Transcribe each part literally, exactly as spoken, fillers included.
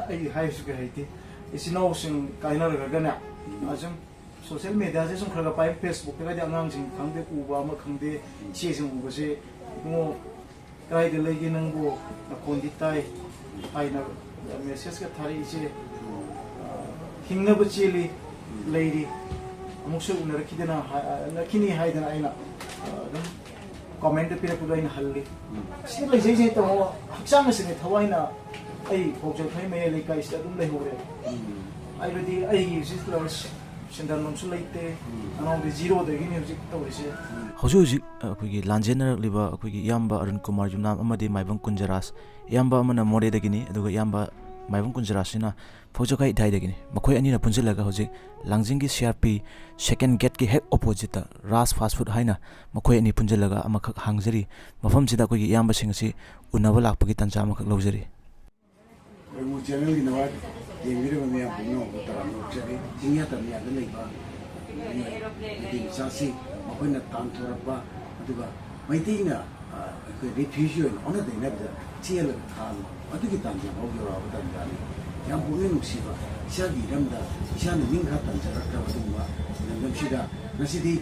ꯑꯩ ꯍꯥꯏꯔꯤꯁꯨ ꯀꯩ ꯍꯩꯇꯦ꯫ ꯏꯆꯤꯟ ꯏꯅꯥꯎꯁꯤꯡ ꯀꯥꯏꯅꯔꯒꯅꯦ, ꯑꯁꯨꯝ ꯁꯣꯁꯦꯜ ꯃꯦꯗꯤꯌꯥꯁꯦ ꯁꯨꯝ ꯈꯔ ꯈꯔ ꯄꯥꯏ, ꯐꯦꯁꯕꯨꯛꯇꯒꯗꯤ ꯑꯉꯥꯡꯁꯤꯡ ꯈꯪꯗꯦ, ꯎꯕ ꯑꯃ ꯈꯪꯗꯦ, ꯏꯆꯦꯁꯤꯡ ꯎꯕꯁꯦ, "ꯏꯕꯨꯡꯉꯣ, ꯀꯗꯥꯏꯗ ꯂꯩꯒꯦ ꯅꯪꯕꯨ? ꯅꯈꯣꯟꯗꯤ ꯇꯥꯏ" ꯍꯥꯏꯅ ꯃꯦꯁꯦꯖꯀ ꯊꯥꯔꯛꯏꯁꯦ꯫ "ꯍꯤꯡꯅꯕ ꯆꯦꯜꯂꯤ, ꯂꯩꯔꯤ, ꯑꯃꯨꯛꯁꯨ ꯎꯅꯔꯛꯈꯤꯗꯅ ꯍꯥ-, ꯅꯛꯈꯤꯅꯤ" ꯍꯥꯏꯗꯅ ꯑꯩꯅ, ꯑ, ꯑꯗꯨꯝ ꯀꯃꯦꯟꯗ ꯄꯤꯔꯛꯄꯗꯣ ꯑꯩꯅ ꯍꯜꯂꯤ꯫ ꯁꯤꯗ ꯂꯩꯖꯩꯁꯦ ꯇꯥꯃꯣ, ꯍꯛꯆꯥꯡ ꯑꯁꯤꯅꯦ, ꯊꯋꯥꯏꯅ ꯑꯩ ꯐꯥꯎꯖꯈꯩ ꯃꯌꯥꯏ ꯂꯩꯀꯥꯏꯁꯤꯗ ꯑꯗꯨꯝ ꯂꯩꯍꯧꯔꯦ꯫ ꯍꯥꯏꯕꯗꯤ ꯑꯩꯒꯤ ꯍꯧꯖꯤꯛ ꯂꯩꯔꯤꯁꯦ ꯁꯦꯟꯗꯥꯟꯐꯝꯁꯨ ꯂꯩꯇꯦ꯫ ꯑꯅꯥꯎꯗꯤ ꯖꯤꯔꯣꯗꯒꯤꯅꯤ ꯍꯧꯖꯤꯛ ꯇꯧꯔꯤꯁꯦ꯫ ꯍꯧꯖꯤꯛ ꯍꯧꯖꯤꯛ ꯑꯩꯈꯣꯏꯒꯤ ꯂꯥꯟꯖꯦꯟꯅꯔꯛꯂꯤꯕ ꯑꯩꯈꯣꯏꯒꯤ ꯏꯌꯥꯝꯕ ꯑꯔꯨꯟ ꯀꯨꯃꯥꯔ ꯌꯨꯝꯅꯥꯝ ꯑꯃꯗꯤ ꯃꯥꯏꯕꯝ ꯀꯨꯟꯖꯔꯥꯖ, ꯏꯌꯥꯝꯕ ꯑꯃꯅ ꯃꯣꯔꯦꯗꯒꯤꯅꯤ, ꯑꯗꯨꯒ ꯏꯌꯥꯝꯕ ꯃꯥꯏꯕꯝ ꯀꯨꯟꯖꯔꯥꯖꯁꯤꯅ ꯐꯧꯖꯈꯥꯏ ꯏꯊꯥꯏꯗꯒꯤꯅꯤ꯫ ꯃꯈꯣꯏ ꯑꯅꯤꯅ ꯄꯨꯟꯁꯤꯜꯂꯒ ꯍꯧꯖꯤꯛ ꯂꯥꯡꯖꯤꯡꯒꯤ ꯁꯤ ꯑꯥꯔ ꯄꯤ ꯁꯦꯀꯦꯟ ꯒꯦꯠꯀꯤ ꯍꯦꯛ ꯑꯣꯄꯣꯖꯤꯠꯇ ꯔꯥꯖ ꯐꯥꯁ ꯐꯨꯗ ꯍꯥꯏꯅ ꯃꯈꯣꯏ ꯑꯅꯤ ꯄꯨꯟꯁꯤꯜꯂꯒ ꯑꯃꯈꯛ ꯍꯥꯡꯖꯔꯤ꯫ ꯃꯐꯝꯁꯤꯗ ꯑꯩꯈꯣꯏꯒꯤ ꯏꯌꯥꯝꯕꯁꯤꯡ ꯑꯁꯤ ꯎꯅꯕ ꯂꯥꯛꯄꯒꯤ ꯇꯥꯟꯖꯥ ꯑꯃꯈꯛ ꯂꯧꯖꯔꯤ꯫ ꯀꯣꯏꯃꯨ ꯆꯦꯅꯦꯜꯒꯤ ꯅꯋꯥ ꯌꯦꯡꯕꯤꯔꯤꯕ ꯃꯌꯥꯝ ꯄꯨꯝꯅꯃꯛꯄꯨ ꯇꯔꯥꯝꯅ ꯑꯣꯛꯆꯔꯤ꯫ ꯆꯤꯡꯌꯥ ꯇꯝꯌꯥꯗ ꯂꯩꯕ ꯃꯤ, ꯃꯩꯇꯩ ꯃꯆꯥꯁꯤꯡ, ꯃꯈꯣꯏꯅ ꯇꯥꯟꯊꯣꯔꯛꯄ, ꯑꯗꯨꯒ ꯃꯩꯇꯩꯅ, ꯑ, ꯑꯩꯈꯣꯏ ꯔꯤꯐ꯭ꯌꯨꯖꯤ ꯑꯣꯏꯅ ꯑꯣꯟꯅ ꯇꯩꯅꯕꯗ ꯆꯦꯜꯂꯒ ꯈꯥꯡꯕ, ꯑꯗꯨꯒꯤ ꯇꯥꯟꯖꯥ ꯐꯥꯎ ꯌꯧꯔꯛꯑꯕ ꯇꯥꯟꯖꯥꯅꯤ꯫ ꯌꯥꯝ ꯄꯨꯛꯅꯤꯡ ꯅꯨꯡꯁꯤꯕ, ꯏꯁꯥꯒꯤ ꯏꯔꯝꯗ ꯏꯁꯥꯅ ꯅꯤꯡꯈꯥ ꯇꯝꯖꯔꯛꯇ꯭ꯔꯕ ꯑꯗꯨꯒꯨꯝꯕ ꯂꯝꯗꯝꯁꯤꯗ ꯉꯁꯤꯗꯤ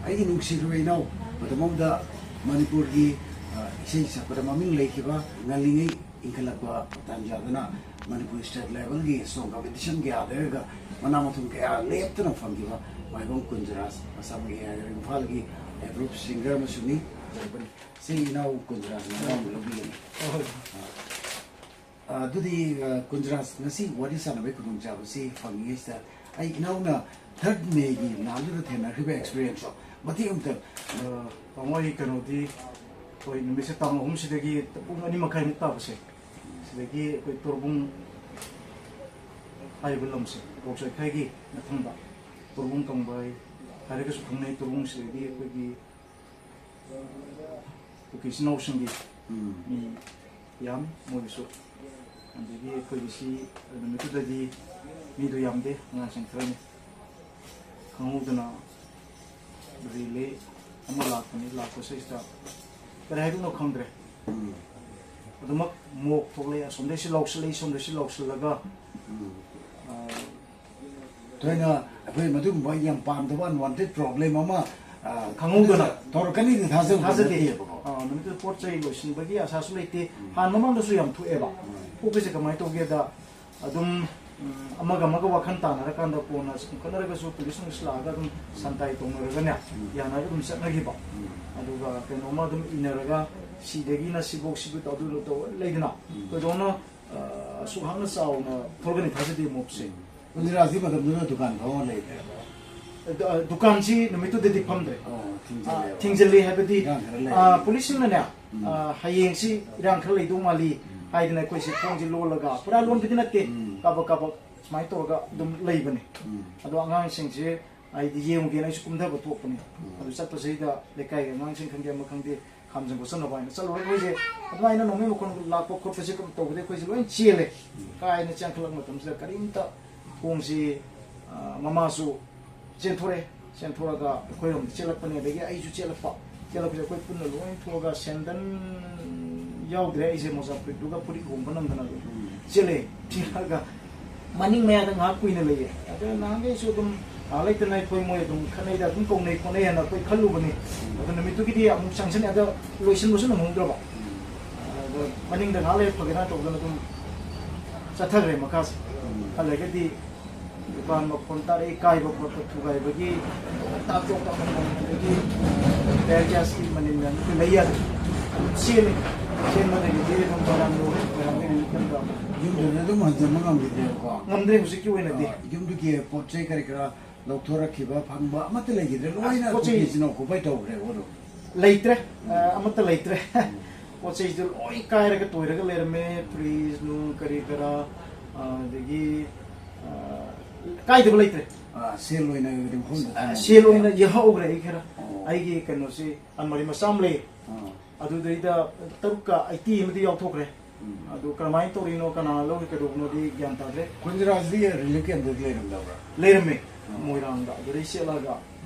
ꯑꯩꯒꯤ ꯅꯨꯡꯁꯤꯈ꯭ꯔꯕ ꯏꯅꯥꯎ, ꯃꯇꯝ ꯑꯃꯗ ꯃꯅꯤꯄꯨꯔꯒꯤ, ꯑ, ꯏꯁꯩ ꯁꯛꯄꯗ ꯃꯃꯤꯡ ꯂꯩꯈꯤꯕ, ꯉꯜꯂꯤꯉꯩ ꯏꯟꯈꯠꯂꯛꯄ ꯇꯥꯟꯖꯥꯗꯨꯅ ꯃꯅꯤꯄꯨꯔ ꯁ꯭ꯇꯦꯠ ꯂꯦꯚꯦꯜꯒꯤ ꯁꯣꯡ ꯀꯝꯄꯤꯇꯤꯁꯟ ꯀꯌꯥꯗꯒ ꯃꯅꯥ ꯃꯊꯨꯝ ꯀꯌꯥ ꯂꯦꯞꯇꯅ ꯐꯪꯈꯤꯕ ꯃꯥꯏꯕꯝ ꯀꯨꯟꯖꯔꯥꯖ, ꯃꯁꯥꯃꯛ ꯏꯝꯐꯥꯜꯒꯤ ꯑꯦꯄ꯭ꯔꯨꯞ ꯁꯤꯡꯒꯔ ꯑꯃꯁꯨꯅꯤ꯫ ꯁꯤ ꯏꯅꯥꯎ ꯀꯨꯟꯖꯔꯥꯖꯅ ꯑꯌꯥꯝꯕ ꯂꯧꯕꯤꯒꯅꯤ꯫ ꯑ, ꯑꯗꯨꯗꯤ, ꯑ, ꯀꯨꯟꯖꯔꯥꯖ, ꯉꯁꯤ ꯋꯥꯔꯤ ꯁꯥꯟꯅꯕꯒꯤ ꯈꯨꯗꯣꯡꯆꯥꯕꯁꯤ ꯐꯪꯉꯤꯉꯩꯁꯤꯗ ꯑꯩ ꯏꯅꯥꯎꯅ ꯊꯥꯔꯠ ꯃꯦꯒꯤ ꯂꯥꯟꯗꯨꯗ ꯊꯦꯡꯅꯈ꯭ꯔꯤꯕ ꯑꯦꯛꯁꯄꯤꯔꯤꯌꯦꯟꯁꯇꯣ ꯃꯇꯦꯛ ꯑꯃꯇ꯫ ꯑ, ꯇꯥꯃꯣ, ꯑꯩ ꯀꯩꯅꯣꯗꯤ, ꯑꯩꯈꯣꯏ ꯅꯨꯃꯤꯠꯁꯦ ꯇꯥꯡ ꯑꯍꯨꯝꯁꯤꯗꯒꯤ ꯄꯨꯡ ꯑꯅꯤ ꯃꯈꯥꯏꯃꯨꯛ ꯇꯥꯕꯁꯦ, ꯁꯤꯗꯒꯤ ꯑꯩꯈꯣꯏ ꯇꯣꯔꯕꯨꯡ ꯍꯥꯏꯔꯤꯕ ꯂꯝꯁꯦ, ꯀꯣꯛꯆꯣꯏꯈꯥꯏꯒꯤ ꯃꯊꯪꯗ ꯇꯣꯔꯕꯨꯡ ꯀꯪꯕꯥꯏ ꯍꯥꯏꯔꯒꯁꯨ ꯈꯪꯅꯩ꯫ ꯇꯣꯔꯕꯨꯡꯁꯤꯗꯒꯤ ꯑꯩꯈꯣꯏꯒꯤ ꯀꯨꯀꯤ ꯏꯆꯤꯟ ꯏꯅꯥꯎꯁꯤꯡꯒꯤ ꯎꯝ꯫ ꯃꯤ ꯌꯥꯝ, ꯃꯣꯏꯒꯤꯁꯨ꯫ ꯑꯗꯒꯤ ꯑꯩꯈꯣꯏꯒꯤ ꯁꯤ ꯅꯨꯃꯤꯠꯇꯨꯗꯗꯤ ꯃꯤꯗꯣ ꯌꯥꯝꯗꯦ, ꯑꯉꯥꯡꯁꯤꯡ ꯈꯔꯅꯤ꯫ ꯈꯪꯍꯧꯗꯅ ꯔꯤꯂꯦ ꯑꯃ ꯂꯥꯛꯄꯅꯤ꯫ ꯂꯥꯛꯄꯁꯤꯗ ꯀꯔꯤ ꯍꯥꯏꯗꯣꯏꯅꯣ ꯈꯪꯗ꯭ꯔꯦ꯫ ꯎꯝ꯫ ꯑꯗꯨꯃꯛ ꯃꯣꯞ ꯊꯣꯛꯂꯛꯑꯦ꯫ ꯑꯁꯣꯝꯗꯩꯁꯨ ꯂꯧꯁꯤꯜꯂꯛꯏ, ꯁꯣꯝꯗꯩꯁꯨ ꯂꯧꯁꯤꯜꯂꯒ, ꯑ, ꯊꯣꯏꯅ ꯑꯩꯈꯣꯏ ꯃꯗꯨꯒꯨꯝꯕ ꯌꯥꯝ ꯄꯥꯝꯗꯕ unwanted problem ꯑꯃ, ꯑ, ꯈꯪꯍꯧꯗꯅ ꯇꯧꯔꯛꯀꯅꯤꯗꯤ ꯊꯥꯖꯕ ꯊꯥꯖꯗꯦ꯫ ꯅꯠꯇꯦꯕꯀꯣ꯫ ꯑ, ꯅꯨꯃꯤꯠꯇꯨꯗ ꯄꯣꯠ ꯆꯩ ꯂꯣꯏꯁꯤꯟꯕꯒꯤ ꯑꯁꯥꯁꯨ ꯂꯩꯇꯦ꯫ ꯍꯥꯟꯅ ꯃꯃꯥꯡꯗꯁꯨ ꯌꯥꯝ ꯊꯣꯛꯑꯦꯕ꯫ ꯊꯣꯛꯄꯁꯦ ꯀꯃꯥꯏꯅ ꯇꯧꯒꯦꯗ, ꯑꯗꯨꯝ, ꯎꯝ, ꯑꯃꯒ ꯑꯃꯒ ꯋꯥꯈꯜ ꯇꯥꯅꯔꯀꯥꯟꯗ ꯀꯣꯟꯅ ꯈꯠꯅꯔꯒꯁꯨ ꯄꯨꯂꯤꯁ ꯅꯨꯡꯂꯤꯁ ꯂꯥꯛꯑꯒ ꯑꯗꯨꯝ ꯁꯟꯇꯥꯏ ꯇꯧꯅꯔꯒꯅꯦ, ꯌꯥꯅꯔꯒ ꯑꯗꯨꯝ ꯆꯠꯅꯈꯤꯕ꯫ ꯑꯗꯨꯒ ꯀꯩꯅꯣꯝꯃ ꯑꯗꯨꯝ ꯏꯅꯔꯒ ꯁꯤꯗꯒꯤꯅ ꯁꯤꯐꯧ ꯁꯤꯕꯨ ꯇꯧ-, ꯑꯗꯨ ꯇꯧ ꯂꯩꯗꯅ꯫ ꯊꯣꯏꯗꯣꯛꯅ, ꯑ, ꯑꯁꯨꯛ ꯍꯥꯛꯅ ꯆꯥꯎꯅ ꯊꯣꯛꯂꯛꯀꯅꯤ ꯊꯥꯖꯗꯦ ꯃꯣꯞꯁꯦ꯫ ꯀꯨꯟꯖꯔꯥꯁꯤ ꯃꯇꯝꯗꯨꯗ ꯗꯨꯀꯥꯟ ꯐꯝꯃ ꯂꯩꯈ꯭ꯔꯦꯕ꯫ ꯑ, ꯗꯨꯀꯥꯟꯁꯤ ꯅꯨꯃꯤꯠꯇꯨꯗꯗꯤ ꯐꯝꯗ꯭ꯔꯦ꯫ ꯑꯣ, ꯊꯤꯡꯖꯤꯜꯂꯦꯕ꯫ ꯊꯤꯡꯖꯤꯜꯂꯤ ꯍꯥꯏꯕꯗꯤ, ꯏꯔꯥꯡ ꯈꯔ ꯂꯩ꯫ ꯑ, ꯄꯨꯂꯤꯁꯁꯤꯡꯅꯅꯦ, ꯑ, ꯍꯌꯦꯡꯁꯤ ꯏꯔꯥꯡ ꯈꯔ ꯂꯩꯗꯧ ꯃꯥꯜꯂꯤ ꯍꯥꯏꯗꯅ ꯑꯩꯈꯣꯏꯁꯦ ꯊꯣꯡꯁꯦ ꯂꯣꯜꯂꯒ, ꯄꯨꯔꯥ ꯂꯣꯟꯕꯗꯤ ꯅꯠꯇꯦ, ꯀꯥꯕꯛ ꯀꯥꯕꯛ ꯁꯨꯃꯥꯏꯅ ꯇꯧꯔꯒ ꯑꯗꯨꯝ ꯂꯩꯕꯅꯦ꯫ ꯑꯗꯣ ꯑꯉꯥꯡꯁꯤꯡꯁꯦ ꯑꯩꯗꯤ ꯌꯦꯡꯉꯨꯒꯦꯅ ꯑꯩꯁꯨ ꯀꯨꯝꯊꯕ ꯊꯣꯛꯄꯅꯦ꯫ ꯑꯗꯨ ꯆꯠꯄꯁꯤꯗ ꯂꯩꯀꯥꯏꯒꯤ ꯑꯉꯥꯡꯁꯤꯡ ꯈꯪꯗꯦ ꯑꯃ ꯈꯪꯗꯦ ꯈꯥꯝꯖꯟ ꯈꯣꯠꯆꯟꯅꯕ ꯍꯥꯏꯅ ꯆꯠꯂꯨꯔꯒ ꯑꯩꯈꯣꯏꯁꯦ ꯑꯗꯨꯃꯥꯏꯅ ꯅꯣꯡꯃꯩ ꯃꯈꯣꯟ ꯂꯥꯛꯄ ꯈꯣꯠꯄꯁꯦ ꯀꯩꯅꯣ ꯇꯧꯕꯗꯒꯤ ꯑꯩꯈꯣꯏꯁꯦ ꯂꯣꯏ ꯆꯦꯜꯂꯦ꯫ ꯀꯥꯏꯅ ꯆꯦꯟꯈꯠꯂꯛꯄ ꯃꯇꯝꯁꯤꯗ ꯀꯔꯤꯝꯇ ꯊꯣꯡꯁꯤ, ꯑ, ꯃꯃꯥꯁꯨ ꯆꯦꯟꯊꯣꯔꯛꯑꯦ꯫ ꯆꯦꯟꯊꯣꯔꯛꯑꯒ ꯑꯩꯈꯣꯏꯔꯣꯝꯗ ꯆꯦꯜꯂꯛꯄꯅꯦ꯫ ꯑꯗꯒꯤ ꯑꯩꯁꯨ ꯆꯦꯜꯂꯛꯄ꯫ ꯆꯦꯜꯂꯛꯄꯁꯦ ꯑꯩꯈꯣꯏ ꯄꯨꯟꯅ ꯂꯣꯏ ꯊꯣꯛꯑꯒ ꯁꯦꯟꯗꯟ ꯌꯥꯎꯗ꯭ꯔꯦ꯫ ꯑꯩꯁꯦ ꯃꯣꯖꯥ ꯐꯨꯔꯤꯠꯇꯨꯒ ꯐꯨꯔꯤꯠ ꯍꯣꯡꯕ ꯅꯪꯗꯅ ꯑꯗꯨꯝ ꯆꯦꯜꯂꯦ꯫ ꯆꯦꯜꯂꯛꯑꯒ ꯃꯅꯤꯡ ꯃꯌꯥꯗ ꯉꯥꯏꯍꯥꯛ ꯀꯨꯏꯅ ꯂꯩꯌꯦ꯫ ꯑꯗ ꯅꯍꯥꯟꯈꯩꯁꯨ ꯑꯗꯨꯝ ꯉꯥꯏꯍꯥꯛ ꯂꯩꯇꯅ ꯑꯩꯈꯣꯏ ꯃꯣꯏ ꯑꯗꯨꯝ ꯈꯠꯅꯩꯗ, ꯑꯗꯨꯝ ꯀꯧꯅꯩ ꯈꯣꯠꯅꯩ ꯍꯥꯏꯅ ꯑꯩꯈꯣꯏ ꯈꯜꯂꯨꯕꯅꯤ꯫ ꯑꯗꯣ ꯅꯨꯃꯤꯠꯇꯨꯒꯤꯗꯤ ꯑꯃꯨꯛ ꯆꯪꯁꯤꯟ ꯑꯗ ꯂꯣꯏꯁꯤꯟꯕꯁꯨ ꯅꯪꯍꯧꯗ꯭ꯔꯕ꯫ ꯑꯗꯣ ꯃꯅꯤꯡꯗ ꯉꯥꯏꯍꯥꯛ ꯂꯩꯔ ꯐꯒꯦꯔꯥ ꯇꯧꯗꯅ ꯑꯗꯨꯝ ꯆꯠꯊꯈ꯭ꯔꯦ ꯃꯈꯥꯁꯦ꯫ ꯍꯜꯂꯒꯗꯤ ꯗꯨꯀꯥꯟ ꯃꯈꯣꯟ ꯇꯥꯔꯛꯏ, ꯀꯥꯏꯕ ꯈꯣꯠꯄ ꯊꯨꯒꯥꯏꯕꯒꯤ ꯇꯥꯞ ꯇꯣꯞ ꯇꯥꯞ ꯃꯈꯣꯟ, ꯑꯗꯒꯤ ꯇꯌꯥꯔ ꯒ꯭ꯌꯥꯁꯀꯤ ꯃꯅꯤꯟ ꯃꯌꯥꯝ ꯂꯩ ꯌꯥꯗ꯭ꯔꯦ꯫ ꯑꯗꯨꯝ ꯆꯦꯜꯂꯦ꯫ ꯆꯦꯟꯕꯗꯒꯤꯗꯤ ꯑꯗꯨꯝ ꯃꯣꯏꯔꯥꯡ ꯌꯧꯔꯦ꯫ ꯃꯣꯏꯔꯥꯡꯗꯒꯤ ꯅꯨꯃꯤꯠ ꯀꯌꯥꯝ ꯇꯥꯕ? ꯌꯨꯝꯗꯨꯗ ꯑꯗꯨꯝ ꯍꯟꯖꯤꯟꯕ ꯉꯝꯈꯤꯗ꯭ꯔꯦꯕꯀꯣ꯫ ꯉꯝꯗ꯭ꯔꯦ ꯍꯧꯖꯤꯛꯀꯤ ꯑꯣꯏꯅꯗꯤ꯫ ꯑ, ꯌꯨꯝꯗꯨꯒꯤ ꯄꯣꯠ ꯆꯩ ꯀꯔꯤ ꯀꯔꯥ ꯂꯧꯊꯣꯔꯛꯈꯤꯕ ꯐꯪꯕ ꯑꯃꯠꯇ ꯂꯩꯈꯤꯗ꯭ꯔꯦ, ꯂꯣꯏꯅ ꯄꯣꯠ ꯆꯩ ꯀꯨꯀꯤꯁꯤꯅ ꯑꯣꯀꯨꯄꯥꯏ ꯇꯧꯈ꯭ꯔꯦꯕ ꯑꯗꯨꯝ꯫ ꯂꯩꯇ꯭ꯔꯦ꯫ ꯑ, ꯑꯃꯠꯇ ꯂꯩꯇ꯭ꯔꯦ꯫ ꯄꯣꯠ ꯆꯩꯁꯨ ꯂꯣꯏ ꯀꯥꯏꯔꯒ ꯇꯣꯏꯔꯒ ꯂꯩꯔꯝꯃꯦ꯫ ꯐ꯭ꯔꯤꯖ ꯅꯨꯡ ꯀꯔꯤ ꯀꯔꯥ, ꯑ, ꯑꯗꯒꯤ, ꯑ, ꯀꯥꯏꯗꯕ ꯂꯩꯇ꯭ꯔꯦ꯫ ꯑ, ꯁꯦꯜ ꯑꯣꯏꯅ ꯀꯩꯅꯣ ꯃꯐꯝꯗ ꯑ, ꯊꯝꯃꯝꯃꯦ꯫ ꯁꯦꯜ ꯑꯣꯏꯅ ꯌꯦꯛꯍꯧꯈ꯭ꯔꯦ ꯑꯩ ꯈꯔ꯫ ꯑꯣ꯫ ꯑꯩꯒꯤ ꯀꯩꯅꯣꯁꯤ ꯑꯜꯃꯥꯔꯤ ꯃꯆꯥ ꯑꯃ ꯂꯩ꯫ ꯑꯥ꯫ ꯑꯗꯨꯗꯩꯗ ꯇꯔꯨꯛꯀ ꯑꯩꯠꯇꯤ ꯑꯃꯗꯤ ꯌꯥꯎꯊꯣꯛꯈ꯭ꯔꯦ꯫ ꯎꯝ꯫ ꯑꯗꯨ ꯀꯔꯝꯍꯥꯏꯅ ꯇꯧꯔꯤꯅꯣ, ꯀꯅꯥ ꯂꯧꯔꯤ ꯀꯩꯗꯧꯕꯅꯣꯗꯤ ꯒ꯭ꯌꯥꯟ ꯇꯥꯗ꯭ꯔꯦ꯫ ꯈꯨꯟꯖꯔꯥꯁꯤꯗꯤ ꯔꯤꯂꯤꯐ ꯀꯦꯝꯞꯇꯗꯤ ꯂꯩꯔꯝꯗꯕ꯭ꯔꯥ? ꯂꯩꯔꯝꯃꯦ꯫ ꯑꯥ꯫ ꯃꯣꯏꯔꯥꯡꯗ꯫ ꯑꯗꯨꯗꯩ ꯆꯦꯜꯂꯒ ꯑꯥ꯫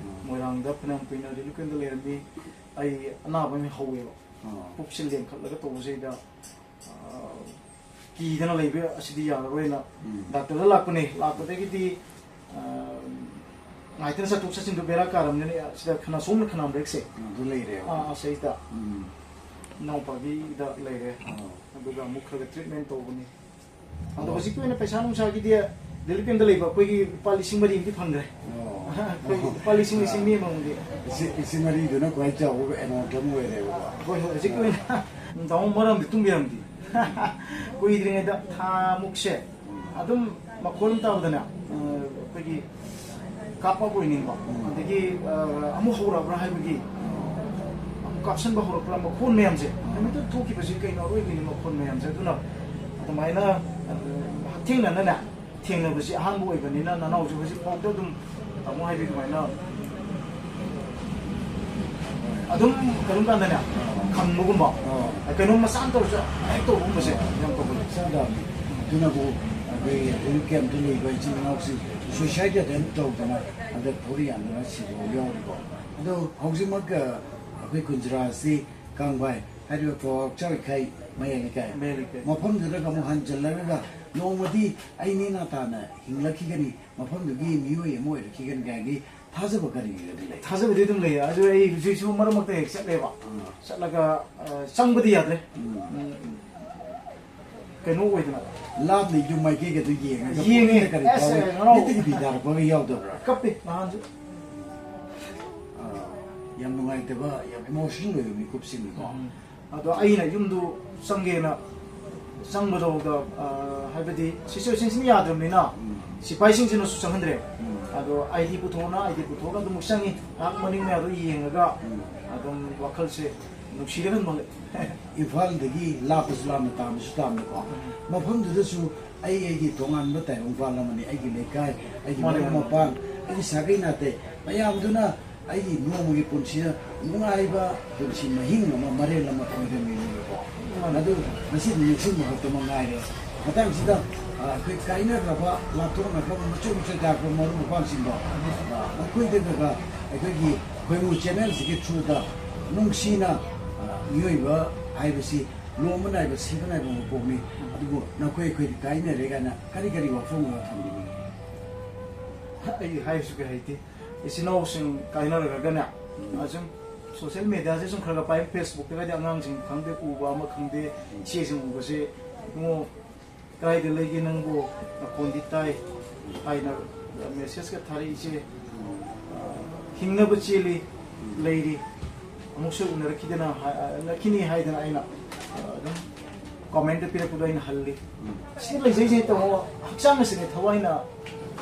ꯃꯣꯏꯔꯥꯡꯗ ꯐꯅꯌꯥꯝ ꯀꯨꯏꯅ ꯔꯤꯂꯤꯐ ꯀꯦꯝꯞꯇ ꯂꯩꯔꯝꯃꯤ꯫ ꯑꯩ ꯑꯅꯥꯕ ꯑꯃ ꯍꯧꯋꯦꯕ꯫ ꯑꯥ꯫ ꯄꯨꯛꯁꯦ ꯂꯦꯡꯈꯠꯂꯒ ꯇꯧꯕꯁꯤꯗ ꯑ, ꯀꯤꯗꯅ ꯂꯩꯕ ꯑꯁꯤꯗꯤ ꯌꯥꯔꯔꯣꯏꯅ ꯎꯝ꯫ ꯗꯥꯛꯇꯔꯗ ꯂꯥꯛꯄꯅꯦ꯫ ꯂꯥꯛꯄꯗꯒꯤꯗꯤ, ꯑ, ꯉꯥꯏꯇꯅ ꯆꯠꯊꯣꯛ ꯆꯠꯁꯤꯟꯗꯣ ꯕꯦꯔꯥ ꯀꯥꯔꯝꯅꯤꯅ ꯁꯤꯗ ꯈꯅꯥ ꯁꯣꯝꯅ ꯈꯅꯥꯝ ꯕ꯭ꯔꯦꯛꯁꯦ꯫ ꯑꯗꯨ ꯂꯩꯔꯦꯕ꯫ ꯑꯥ, ꯑꯥ, ꯁꯤꯗ꯫ ꯎꯝ꯫ ꯏꯅꯥꯎꯄꯥꯒꯤꯗ ꯂꯩꯔꯦ꯫ ꯑꯣ꯫ ꯑꯗꯨꯒ ꯑꯃꯨꯛ ꯈꯔ ꯈꯔ ꯇ꯭ꯔꯤꯠꯃꯦꯟ ꯇꯧꯕꯅꯤ꯫ ꯑꯗꯣ ꯑꯣ꯫ ꯍꯧꯖꯤꯛꯀꯤ ꯑꯣꯏꯅ ꯄꯩꯁꯥ ꯅꯨꯡꯁꯥꯒꯤꯗꯤ ꯔꯤꯂꯤꯐ ꯀꯦꯝꯗ ꯂꯩꯕ ꯑꯩꯈꯣꯏꯒꯤ ꯂꯨꯄꯥ ꯂꯤꯁꯤꯡ ꯃꯔꯤꯗꯤ ꯐꯪꯈ꯭ꯔꯦ꯫ ꯑꯣ꯫ ꯑꯩꯈꯣꯏ ꯂꯨꯄꯥ ꯂꯤꯁꯤꯡ, ꯂꯤꯁꯤꯡ ꯃꯤ ꯑꯃꯃꯝꯒꯤ꯫ ꯂꯤꯁꯤꯡ, ꯂꯤꯁꯤꯡ ꯃꯔꯤꯗꯨꯅ ꯈ꯭ꯋꯥꯏ ꯆꯥꯎꯕ ꯑꯦꯃꯥꯎꯟꯠ ꯑꯃ ꯑꯣꯏꯔꯦꯕꯀꯣ꯫ ꯍꯣꯏ, ꯍꯣꯏ, ꯍꯧꯖꯤꯛꯀꯤ ꯑꯣꯏꯅ꯫ ꯇꯥꯃꯣ, ꯃꯔꯝꯗꯤ ꯇꯨꯝꯕꯤꯔꯝꯗꯦ꯫ ꯀꯨꯏꯗ꯭ꯔꯤꯉꯩꯗ ꯊꯥ ꯃꯨꯛꯁꯦ ꯑꯗꯨꯝ ꯃꯈꯣꯜ ꯑꯃ ꯇꯥꯕꯗꯅꯦ, ꯑ, ꯑꯩꯈꯣꯏꯒꯤ ꯀꯥꯞꯄ ꯑꯣꯏꯅꯤꯡꯕ, ꯎꯝ꯫ ꯑꯗꯒꯤ, ꯑ, ꯑꯃꯨꯛ ꯍꯧꯔꯛꯑꯕ꯭ꯔꯥ ꯍꯥꯏꯕꯒꯤ, ꯑꯃꯨꯛ ꯀꯥꯞꯁꯟꯕ ꯍꯧꯔꯛꯄ꯭ꯔꯥ ꯃꯈꯣꯜ ꯃꯌꯥꯝꯁꯦ, ꯎꯝ꯫ ꯅꯨꯃꯤꯠꯇꯨ ꯊꯣꯛꯈꯤꯕꯁꯤ ꯀꯩꯅꯣ ꯑꯔꯣꯏꯕꯅꯤ ꯃꯈꯣꯜ ꯃꯌꯥꯝꯁꯦ꯫ ꯑꯗꯨꯅ ꯑꯗꯨꯃꯥꯏꯅ, ꯑ, ꯍꯛꯊꯦꯡꯅꯅꯅꯦ, ꯊꯦꯡꯅꯕꯁꯤ ꯑꯍꯥꯟꯕ ꯑꯣꯏꯕꯅꯤꯅ ꯅꯅꯥꯎꯁꯨ ꯍꯧꯖꯤꯛ ꯐꯥꯎꯗ ꯑꯗꯨꯝ ꯇꯥꯃꯣ ꯍꯥꯏꯕꯤ ꯑꯗꯨꯃꯥꯏꯅ ꯑꯗꯨꯝ ꯀꯩꯅꯣꯝ ꯀꯥꯟꯗꯅꯦ, ꯈꯪꯕꯒꯨꯝꯕ, ꯑꯣ꯫ ꯀꯩꯅꯣꯝ ꯃꯆꯥ ꯑꯃ ꯇꯧꯔꯁꯨ ꯍꯦꯛ ꯇꯧꯕꯒꯨꯝꯕꯁꯦ ꯌꯥꯝ ꯇꯧꯒꯜꯂꯦ꯫ ꯆꯞ ꯃꯥꯟꯅꯩ꯫ ꯑꯗꯨꯅꯕꯨ ꯑꯩꯈꯣꯏ ꯔꯤꯂꯤꯐ ꯀꯦꯝꯞꯇ ꯂꯩꯕ ꯏꯆꯤꯜ ꯏꯅꯥꯎꯁꯤꯡ ꯁꯨꯏꯁꯥꯏꯗ ꯑꯦꯇꯦꯝꯞ ꯇꯧꯗꯅ ꯍꯟꯗꯛ ꯊꯧꯔꯤ ꯌꯥꯟꯗꯨꯅ ꯁꯤꯕ ꯌꯥꯎꯔꯤꯀꯣ꯫ ꯑꯗꯣ ꯍꯧꯖꯤꯛꯃꯛ, ꯑ, ꯑꯩꯈꯣꯏ ꯀꯨꯟꯖꯔꯥ ꯑꯁꯤ ꯀꯥꯡꯕꯥꯏ ꯍꯥꯏꯔꯤꯕ ꯀ꯭ꯋꯥꯛꯆꯥꯎ ꯏꯈꯥꯏ ꯃꯌꯥꯏ ꯂꯩꯀꯥꯏ ꯃꯌꯥꯏ ꯂꯩꯀꯥꯏ꯫ ꯃꯐꯝꯗꯨꯗꯒ ꯑꯃꯨꯛ ꯍꯟꯖꯜꯂꯒ ꯅꯣꯡꯃꯗꯤ ꯑꯩ ꯅꯦꯅꯥ ꯇꯥꯅ ꯍꯤꯡꯂꯛꯈꯤꯒꯅꯤ, ꯃꯐꯝꯗꯨꯒꯤ ꯃꯤꯑꯣꯏ ꯑꯃ ꯑꯣꯏꯔꯛꯈꯤꯒꯅꯤ ꯀꯥꯏꯅꯒꯤ ꯊꯥꯖꯕ ꯀꯔꯤꯒꯗꯤ ꯂꯩ? ꯊꯥꯖꯕꯗꯤ ꯑꯗꯨꯝ ꯂꯩꯌꯦ꯫ ꯑꯗꯨ ꯑꯩ ꯍꯧꯖꯤꯛꯁꯨ ꯃꯔꯛ ꯃꯔꯛꯇ ꯍꯦꯛ ꯆꯠꯂꯦꯕ꯫ ꯎꯝ꯫ ꯆꯠꯂꯒ, ꯑ, ꯆꯪꯕꯗꯤ ꯌꯥꯗ꯭ꯔꯦ꯫ ꯎꯝ꯫ ꯎꯝ, ꯀꯩꯅꯣ ꯑꯣꯏꯗꯅ꯫ ꯂꯥꯞꯅ ꯌꯨꯝ ꯃꯥꯏꯀꯩꯒꯗꯨ ꯌꯦꯡꯉꯒ ꯌꯦꯡꯉꯦ꯫ ꯄꯨꯛꯅꯤꯡꯗ ꯀꯔꯤ ꯑꯁ, ꯐꯥꯎꯏ? ꯉꯔꯥꯡ ꯃꯤꯠꯇꯒꯤ ꯄꯤ ꯇꯥꯔꯛꯄꯒ ꯌꯥꯎꯗꯕ꯭ꯔꯥ? ꯀꯞꯄꯦ ꯅꯍꯥꯟꯁꯨ꯫ ꯑ, ꯌꯥꯝ ꯅꯨꯡꯉꯥꯏꯇꯕ, ꯌꯥꯝ ꯏꯃꯣꯁꯅꯦꯜ ꯑꯣꯏꯕ ꯃꯤꯀꯨꯞꯁꯤꯡꯅꯤꯀꯣ꯫ ꯎꯝ꯫ ꯑꯗꯣ ꯑꯩꯅ ꯌꯨꯝꯗꯨ ꯆꯪꯒꯦꯅ ꯆꯪꯕꯗꯧꯗ, ꯑ, ꯍꯥꯏꯕꯗꯤ ꯁꯤꯆꯨꯋꯦꯁꯟꯁꯤꯅ ꯌꯥꯗ꯭ꯔꯕꯅꯤꯅ ꯎꯝ꯫ ꯁꯤꯐꯥꯏꯁꯤꯡꯁꯤꯅꯁꯨ ꯆꯪꯍꯟꯗ꯭ꯔꯦ꯫ ꯎꯝ꯫ ꯑꯗꯣ ꯑꯥꯏ ꯗꯤ ꯄꯨꯊꯣꯛꯑꯣꯅ ꯑꯥꯏ ꯗꯤ ꯄꯨꯊꯣꯛꯑꯒ ꯑꯗꯨꯝ ꯆꯪꯉꯤ꯫ ꯉꯥꯏꯍꯥꯛ ꯃꯅꯤꯡ ꯃꯌꯥꯗꯣ ꯌꯦꯡꯉꯒ ꯎꯝ꯫ ꯑꯗꯨꯝ ꯋꯥꯈꯜꯁꯦ ꯅꯨꯡꯁꯤꯔꯒ ꯑꯗꯨꯝ ꯍꯜꯂꯛꯑꯦ꯫ ꯏꯝꯐꯥꯜꯗꯒꯤ ꯂꯥꯞꯄꯁꯨ ꯂꯥꯞꯅ, ꯇꯥꯝꯕꯁꯨ ꯇꯥꯝꯅꯀꯣ꯫ ꯎꯝ꯫ ꯃꯐꯝꯗꯨꯗꯁꯨ ꯑꯩ ꯑꯩꯒꯤ ꯇꯣꯉꯥꯟꯕ ꯇꯥꯏꯕꯪꯄꯥꯟ ꯑꯃꯅꯤ꯫ ꯑꯩꯒꯤ ꯂꯩꯀꯥꯏ, ꯑꯩꯒꯤ ꯃꯥꯅꯦ, ꯃꯔꯨꯞ ꯃꯥꯅꯦ꯫ ꯃꯄꯥꯡ, ꯑꯩꯒꯤ ꯁꯥꯒꯩ ꯅꯥꯇꯩ ꯃꯌꯥꯝꯗꯨꯅ ꯑꯩꯒꯤ ꯅꯣꯡꯃꯒꯤ ꯄꯨꯟꯁꯤꯗ ꯅꯨꯡꯉꯥꯏꯕ ꯄꯨꯟꯁꯤ ꯃꯍꯤꯡ ꯑꯃ, ꯃꯔꯦꯜ ꯑꯃ ꯑꯣꯏꯔꯝꯃꯤꯅꯦꯕꯀꯣ꯫ ꯃꯥꯅꯦ꯫ ꯑꯗꯨ ꯉꯁꯤꯗꯤ ꯅꯤꯡꯁꯤꯡꯕ ꯈꯛꯇꯃꯛ ꯉꯥꯏꯔꯦ꯫ ꯃꯇꯥꯡꯁꯤꯗ, ꯑ, ꯑꯩꯈꯣꯏ ꯀꯥꯏꯅꯈ꯭ꯔꯕ, ꯂꯥꯞꯊꯣꯛꯅꯈ꯭ꯔꯕ, ꯃꯆꯣꯏ ꯃꯆꯣꯏ ꯇꯥꯔꯛꯄ ꯃꯔꯨꯞ ꯃꯄꯥꯡꯁꯤꯡꯗꯣ, ꯑ, ꯃꯈꯣꯏꯗꯒ ꯑꯩꯈꯣꯏꯒꯤ ꯈꯣꯏꯃꯨ ꯆꯦꯅꯦꯜꯁꯤꯒꯤ ꯊ꯭ꯔꯨꯗ ꯅꯨꯡꯁꯤꯅ, ꯑ, ꯃꯤꯑꯣꯏꯕ ꯍꯥꯏꯕꯁꯤ ꯂꯨꯍꯣꯡꯕ ꯅꯥꯏꯕ, ꯁꯤꯕ ꯅꯥꯏꯕ ꯃꯄꯣꯛꯅꯤ꯫ ꯑꯗꯨꯕꯨ ꯅꯈꯣꯏ ꯑꯩꯈꯣꯏꯗꯤ ꯀꯥꯏꯅꯔꯦ ꯀꯥꯏꯅ ꯀꯔꯤ ꯀꯔꯤ ꯋꯥꯐꯝ ꯑꯣꯏꯕ ꯊꯝꯕꯤꯅꯤꯡꯉꯤ? ꯑꯩ ꯍꯥꯏꯔꯤꯁꯨ ꯀꯩ ꯍꯩꯇꯦ꯫ ꯏꯆꯤꯟ ꯏꯅꯥꯎꯁꯤꯡ ꯀꯥꯏꯅꯔꯒꯅꯦ, ꯑꯁꯨꯝ ꯁꯣꯁꯦꯜ ꯃꯦꯗꯤꯌꯥꯁꯦ ꯁꯨꯝ ꯈꯔ ꯈꯔ ꯄꯥꯏ, ꯐꯦꯁꯕꯨꯛꯇꯒꯗꯤ ꯑꯉꯥꯡꯁꯤꯡ ꯈꯪꯗꯦ, ꯎꯕ ꯑꯃ ꯈꯪꯗꯦ, ꯏꯆꯦꯁꯤꯡ ꯎꯕꯁꯦ, "ꯏꯕꯨꯡꯉꯣ, ꯀꯗꯥꯏꯗ ꯂꯩꯒꯦ ꯅꯪꯕꯨ? ꯅꯈꯣꯟꯗꯤ ꯇꯥꯏ" ꯍꯥꯏꯅ ꯃꯦꯁꯦꯖꯀ ꯊꯥꯔꯛꯏꯁꯦ꯫ "ꯍꯤꯡꯅꯕ ꯆꯦꯜꯂꯤ, ꯂꯩꯔꯤ, ꯑꯃꯨꯛꯁꯨ ꯎꯅꯔꯛꯈꯤꯗꯅ ꯍꯥꯏ-, ꯅꯛꯈꯤꯅꯤ" ꯍꯥꯏꯗꯅ ꯑꯩꯅ ꯑꯗꯨꯝ ꯀꯣꯃꯦꯟꯇ ꯄꯤꯔꯛꯄꯗꯣ ꯑꯩꯅ ꯍꯜꯂꯤ꯫ ꯁꯤꯗ ꯂꯩꯖꯩꯁꯦ ꯇꯥꯃꯣ, ꯍꯛꯆꯥꯡ ꯑꯁꯤꯅꯦ, ꯊꯋꯥꯏꯅ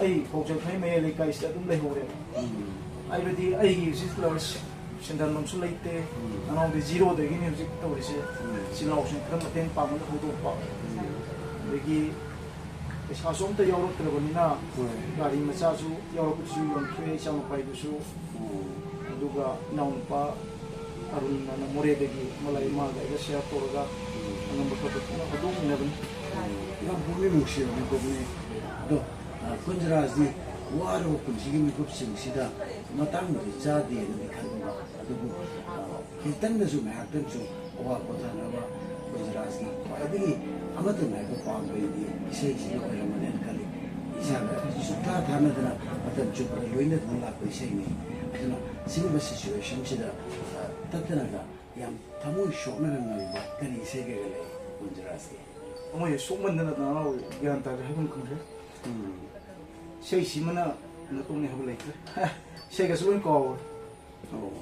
ꯑꯩ ꯐꯧꯖ ꯐꯩ ꯃꯌꯥꯏ ꯂꯩꯀꯥꯏꯁꯤꯗ ꯑꯗꯨꯝ ꯂꯩꯍꯧꯔꯦ꯫ ꯍꯥꯏꯕꯗꯤ ꯑꯩꯒꯤ ꯍꯧꯖꯤꯛ ꯂꯥꯏꯔꯤꯛ ꯁꯦꯟꯗꯟ ꯑꯃꯁꯨ ꯂꯩꯇꯦ꯫ ꯑꯉꯥꯡꯗꯤ ꯖꯤꯔꯣꯗꯒꯤꯅꯤ ꯍꯧꯖꯤꯛ ꯇꯧꯔꯤꯁꯦ꯫ ꯏꯆꯤꯜ ꯏꯅꯥꯎꯁꯤꯡ ꯈꯔ ꯃꯇꯦꯡ ꯄꯥꯡꯕꯗ ꯍꯧꯗꯣꯛꯄ꯫ ꯑꯗꯒꯤ ꯄꯩꯁꯥꯁꯨ ꯑꯝꯇ ꯌꯥꯎꯔꯛꯇ꯭ꯔꯕꯅꯤꯅ, ꯍꯣꯏ꯫ ꯒꯥꯔꯤ ꯃꯆꯥꯁꯨ ꯌꯥꯎꯔꯛꯄꯗꯨꯁꯨ ꯌꯣꯟꯊꯣꯛꯑꯦ, ꯏꯆꯥꯅꯨꯄꯥ ꯍꯥꯏꯗꯨꯁꯨ꯫ ꯑꯣ꯫ ꯑꯗꯨꯒ ꯏꯅꯥꯎꯅꯨꯄꯥ ꯑꯔꯨꯟ ꯑꯅ ꯃꯣꯔꯦꯗꯒꯤ, ꯃꯥ ꯂꯩ, ꯃꯥꯒ ꯑꯩꯒ ꯁꯤꯌꯥꯔ ꯇꯧꯔꯒ ꯑꯉꯝꯕ ꯈꯔ ꯄꯨꯟꯅ ꯍꯧꯗꯣꯛꯃꯤꯟꯅꯕꯅꯤ꯫ ꯌꯥꯝ ꯄꯨꯛꯅꯤꯡ ꯅꯨꯡꯁꯤꯕ ꯃꯤꯀꯨꯞꯅꯤ꯫ ꯑꯗꯣ, ꯑ, ꯀꯨꯟꯖꯔꯥꯖꯗꯤ ꯋꯥꯔꯕ ꯄꯨꯟꯁꯤꯒꯤ ꯃꯤꯀꯨꯞꯁꯤꯡꯁꯤꯗ ꯃꯇꯥꯡꯗꯨꯗꯤ ꯆꯥꯗꯦꯅꯗꯤ ꯈꯟꯕ꯫ ꯑꯗꯨꯕꯨ, ꯑ, ꯈꯤꯇꯪꯗꯁꯨ, ꯉꯥꯏꯍꯥꯛꯇꯪꯁꯨ ꯑꯋꯥ ꯄꯣꯊꯥꯅꯕ ꯀꯨꯟꯖꯔꯥꯖꯒꯤ ꯈ꯭ꯋꯥꯏꯗꯒꯤ ꯑꯃꯠꯇ ꯉꯥꯏꯕ ꯄꯥꯝꯕꯩꯗꯤ ꯏꯁꯩꯁꯤꯅ ꯑꯣꯏꯔꯝꯃꯅꯦꯅ ꯈꯜꯂꯤ꯫ ꯏꯁꯥꯒ ꯁꯨꯛꯊꯥ ꯊꯥꯅꯗꯅ ꯃꯇꯝ ꯆꯨꯞꯄꯗ ꯂꯣꯏꯅꯗꯨꯅ ꯂꯥꯛꯄ ꯏꯁꯩꯅꯤ꯫ ꯑꯗꯨꯅ ꯁꯤꯒꯨꯝꯕ ꯁꯤꯆꯨꯋꯦꯁꯟꯁꯤꯗ, ꯑ, ꯇꯠꯇꯅꯒ ꯌꯥꯝ ꯊꯃꯣꯏ ꯁꯣꯛꯅꯒ ꯉꯪꯕ ꯀꯔꯤ ꯏꯁꯩ ꯀꯩꯒ ꯂꯩ ꯀꯨꯟꯖꯔꯥꯖꯀꯤ? ꯊꯃꯣꯏꯁꯦ ꯁꯣꯛꯃꯟꯗꯅ ꯅꯅꯥꯎ ꯒ꯭ꯌꯥꯟ ꯇꯥꯗ꯭ꯔꯦ, ꯍꯥꯏꯐꯝ ꯈꯪꯗ꯭ꯔꯦ꯫ ꯎꯝ꯫ ꯏꯁꯩꯁꯤꯃꯅ ꯅꯇꯣꯡꯅꯤ ꯍꯥꯏꯕ ꯂꯩꯇ꯭ꯔꯦ꯫ ꯏꯁꯩꯒꯁꯨ ꯂꯣꯏ ꯀꯥꯎꯔꯦ꯫ ꯑꯣ꯫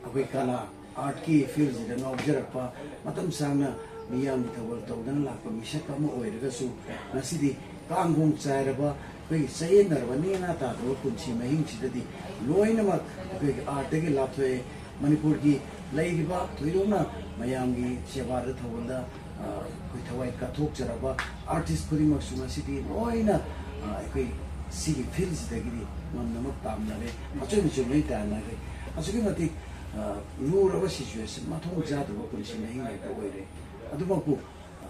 ꯑꯩꯈꯣꯏ ꯀꯂꯥ, ꯑꯥꯔꯠꯀꯤ ꯐꯤꯜꯁꯤꯗ ꯉꯥꯎꯖꯔꯛꯄ, ꯃꯇꯝ ꯁꯥꯡꯅ ꯃꯤꯌꯥꯝꯒꯤ ꯊꯧꯒꯜ ꯇꯧꯗꯅ ꯂꯥꯛꯄ ꯃꯤꯁꯛ ꯑꯃ ꯑꯣꯏꯔꯒꯁꯨ, ꯉꯁꯤꯗꯤ ꯀꯥꯡꯈꯣꯡ ꯆꯥꯏꯔꯕ, ꯑꯩꯈꯣꯏꯒꯤ ꯆꯌꯦꯠꯅꯔꯕ, ꯅꯦꯅꯥ ꯇꯥꯗꯕ ꯄꯨꯟꯁꯤ ꯃꯍꯤꯡꯁꯤꯗꯗꯤ ꯂꯣꯏꯅꯃꯛ ꯑꯩꯈꯣꯏꯒꯤ ꯑꯥꯔꯠꯇꯒꯤ ꯂꯥꯞꯊꯣꯛꯑꯦ꯫ ꯃꯅꯤꯄꯨꯔꯒꯤ ꯂꯩꯔꯤꯕ ꯊꯣꯏꯗꯣꯛꯅ ꯃꯌꯥꯝꯒꯤ ꯁꯦꯕꯥꯗ, ꯊꯧꯒꯜꯗ, ꯑ, ꯑꯩꯈꯣꯏ ꯊꯋꯥꯏ ꯀꯠꯊꯣꯛꯆꯔꯕ ꯑꯥꯔꯇꯤꯁ ꯈꯨꯗꯤꯡꯃꯛꯁꯨ ꯉꯁꯤꯗꯤ ꯂꯣꯏꯅ, ꯑ, ꯑꯩꯈꯣꯏ ꯁꯤꯒꯤ ꯐꯤꯜꯁꯤꯗꯒꯤꯗꯤ ꯉꯝꯅꯃꯛ ꯇꯥꯝꯅꯔꯦ, ꯃꯆꯣꯏ ꯃꯆꯣꯏ ꯂꯣꯏ ꯇꯥꯟꯅꯔꯦ꯫ ꯑꯁꯨꯛꯀꯤ ꯃꯇꯤꯛ, ꯑ, ꯂꯨꯔꯕ ꯁꯤꯆꯨꯋꯦꯁꯟ, ꯃꯊꯣꯡ ꯆꯥꯗꯕ ꯄꯨꯟꯁꯤ ꯃꯍꯤꯡ ꯍꯥꯏꯕꯗꯨ ꯑꯣꯏꯔꯦ꯫ ꯑꯗꯨꯃꯛꯄꯨ, ꯑ,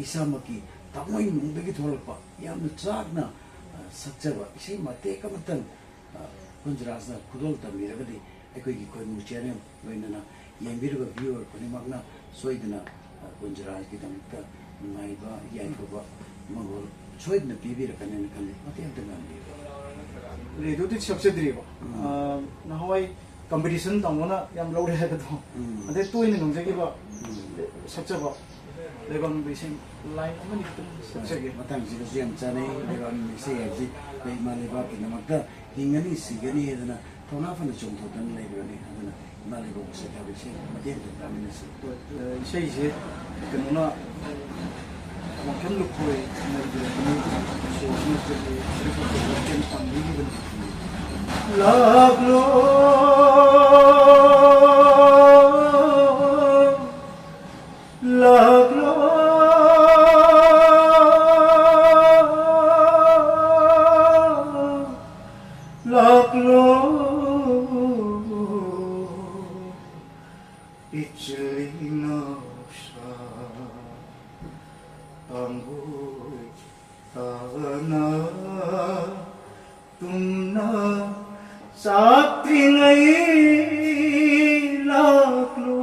ꯏꯁꯥꯃꯛꯀꯤ ꯊꯃꯣꯏ ꯅꯨꯡꯗꯒꯤ ꯊꯣꯛꯂꯛꯄ ꯌꯥꯝꯅ ꯆꯥꯛꯅ, ꯑ, ꯁꯛꯆꯕ ꯏꯁꯩ ꯃꯇꯦꯛ ꯑꯃꯇꯪ, ꯑ, ꯀꯨꯟꯖꯔꯥꯖꯅ ꯈꯨꯗꯣꯜ ꯇꯝꯕꯤꯔꯒꯗꯤ ꯑꯩꯈꯣꯏꯒꯤ ꯈꯣꯏꯃꯨ ꯆꯦꯅꯦꯜ ꯂꯣꯏꯅꯅ ꯌꯦꯡꯕꯤꯔꯤꯕ ꯚ꯭ꯌꯨꯋꯔ ꯈꯨꯗꯤꯡꯃꯛꯅ ꯁꯣꯏꯗꯅ ꯀꯨꯟꯖꯔꯥꯒꯤꯗꯃꯛꯇ ꯅꯨꯡꯉꯥꯏꯕ, ꯌꯥꯏꯐꯕ ꯃꯪꯒꯣꯜ ꯁꯣꯏꯗꯅ ꯄꯤꯕꯤꯔꯛꯀꯅꯦꯅ ꯈꯜꯂꯤ꯫ ꯃꯇꯦꯛ ꯑꯝꯇ ꯉꯥꯡꯕꯤꯌꯨ꯫ ꯔꯦꯗꯤꯑꯣꯗꯤ ꯁꯛꯆꯗ꯭ꯔꯤꯕ꯫ ꯎꯝ꯫ ꯑ, ꯅꯍꯥꯟꯋꯥꯏ ꯀꯝꯄꯤꯇꯤꯁꯟ ꯇꯧꯅꯅ ꯌꯥꯝ ꯂꯧꯔꯦ ꯍꯥꯏꯕꯗꯣ꯫ ꯎꯝ꯫ ꯑꯗꯩ ꯇꯣꯏꯅ ꯉꯪꯖꯈꯤꯕ ꯎꯝ꯫ ꯁꯛꯆꯕ ꯂꯩꯕꯥꯛ ꯅꯨꯡꯕꯤ ꯏꯁꯩ ꯂꯥꯏꯟ ꯑꯃꯅꯤ ꯈꯛꯇꯪ ꯁꯛꯆꯒꯦ꯫ ꯃꯇꯥꯡꯁꯤꯗꯁꯨ ꯌꯥꯝ ꯆꯥꯅꯩ꯫ ꯂꯩꯕꯥꯛ ꯅꯨꯡꯕꯤ ꯏꯁꯩ ꯍꯥꯏꯕꯁꯤ ꯑꯩꯈꯣꯏ ꯏꯃꯥ ꯂꯩꯕꯥꯛꯀꯤꯗꯃꯛꯇ ꯍꯤꯡꯒꯅꯤ ꯁꯤꯒꯅꯤ ꯍꯥꯏꯗꯅ ꯊꯧꯅꯥ ꯐꯅ ꯆꯣꯡꯊꯣꯛꯇꯅ ꯂꯩꯕꯅꯤ꯫ ꯑꯗꯨꯅ ꯏꯃꯥ ꯂꯩꯕꯥꯛꯄꯨ ꯁꯩꯊꯥꯕ ꯏꯁꯩ ꯃꯇꯦꯛ ꯑꯃꯇ ꯇꯥꯃꯤꯟꯅꯁꯤ꯫ ꯍꯣꯏ, ꯑ, ꯏꯁꯩꯁꯦ ꯀꯩꯅꯣꯅ, ꯋꯥꯡꯈꯦꯝ ꯂꯨꯈꯣꯏ ꯅ ꯏꯕꯤꯔꯛꯄꯅꯤ꯫ ꯏꯁꯩꯁꯤꯅ ꯑꯩꯈꯣꯏꯒꯤ ꯁꯤꯔꯨ ꯀꯣꯛꯄ ꯋꯥꯡꯈꯦꯝ ꯄꯥꯝꯕꯤꯔꯤꯕꯅꯤ꯫ ꯂꯥꯛꯂꯣ, ꯂꯥꯛꯂꯣ, ꯂꯥꯛꯂꯣ, ꯄꯤꯛꯆꯂꯤ ꯅꯥꯎꯁꯥ ꯇꯥꯡꯒꯣꯏ ꯇꯥꯅ ꯇꯨꯝꯅ ꯆꯥꯛꯇ꯭ꯔꯤꯉꯩ ꯂꯥꯛꯂꯣ꯫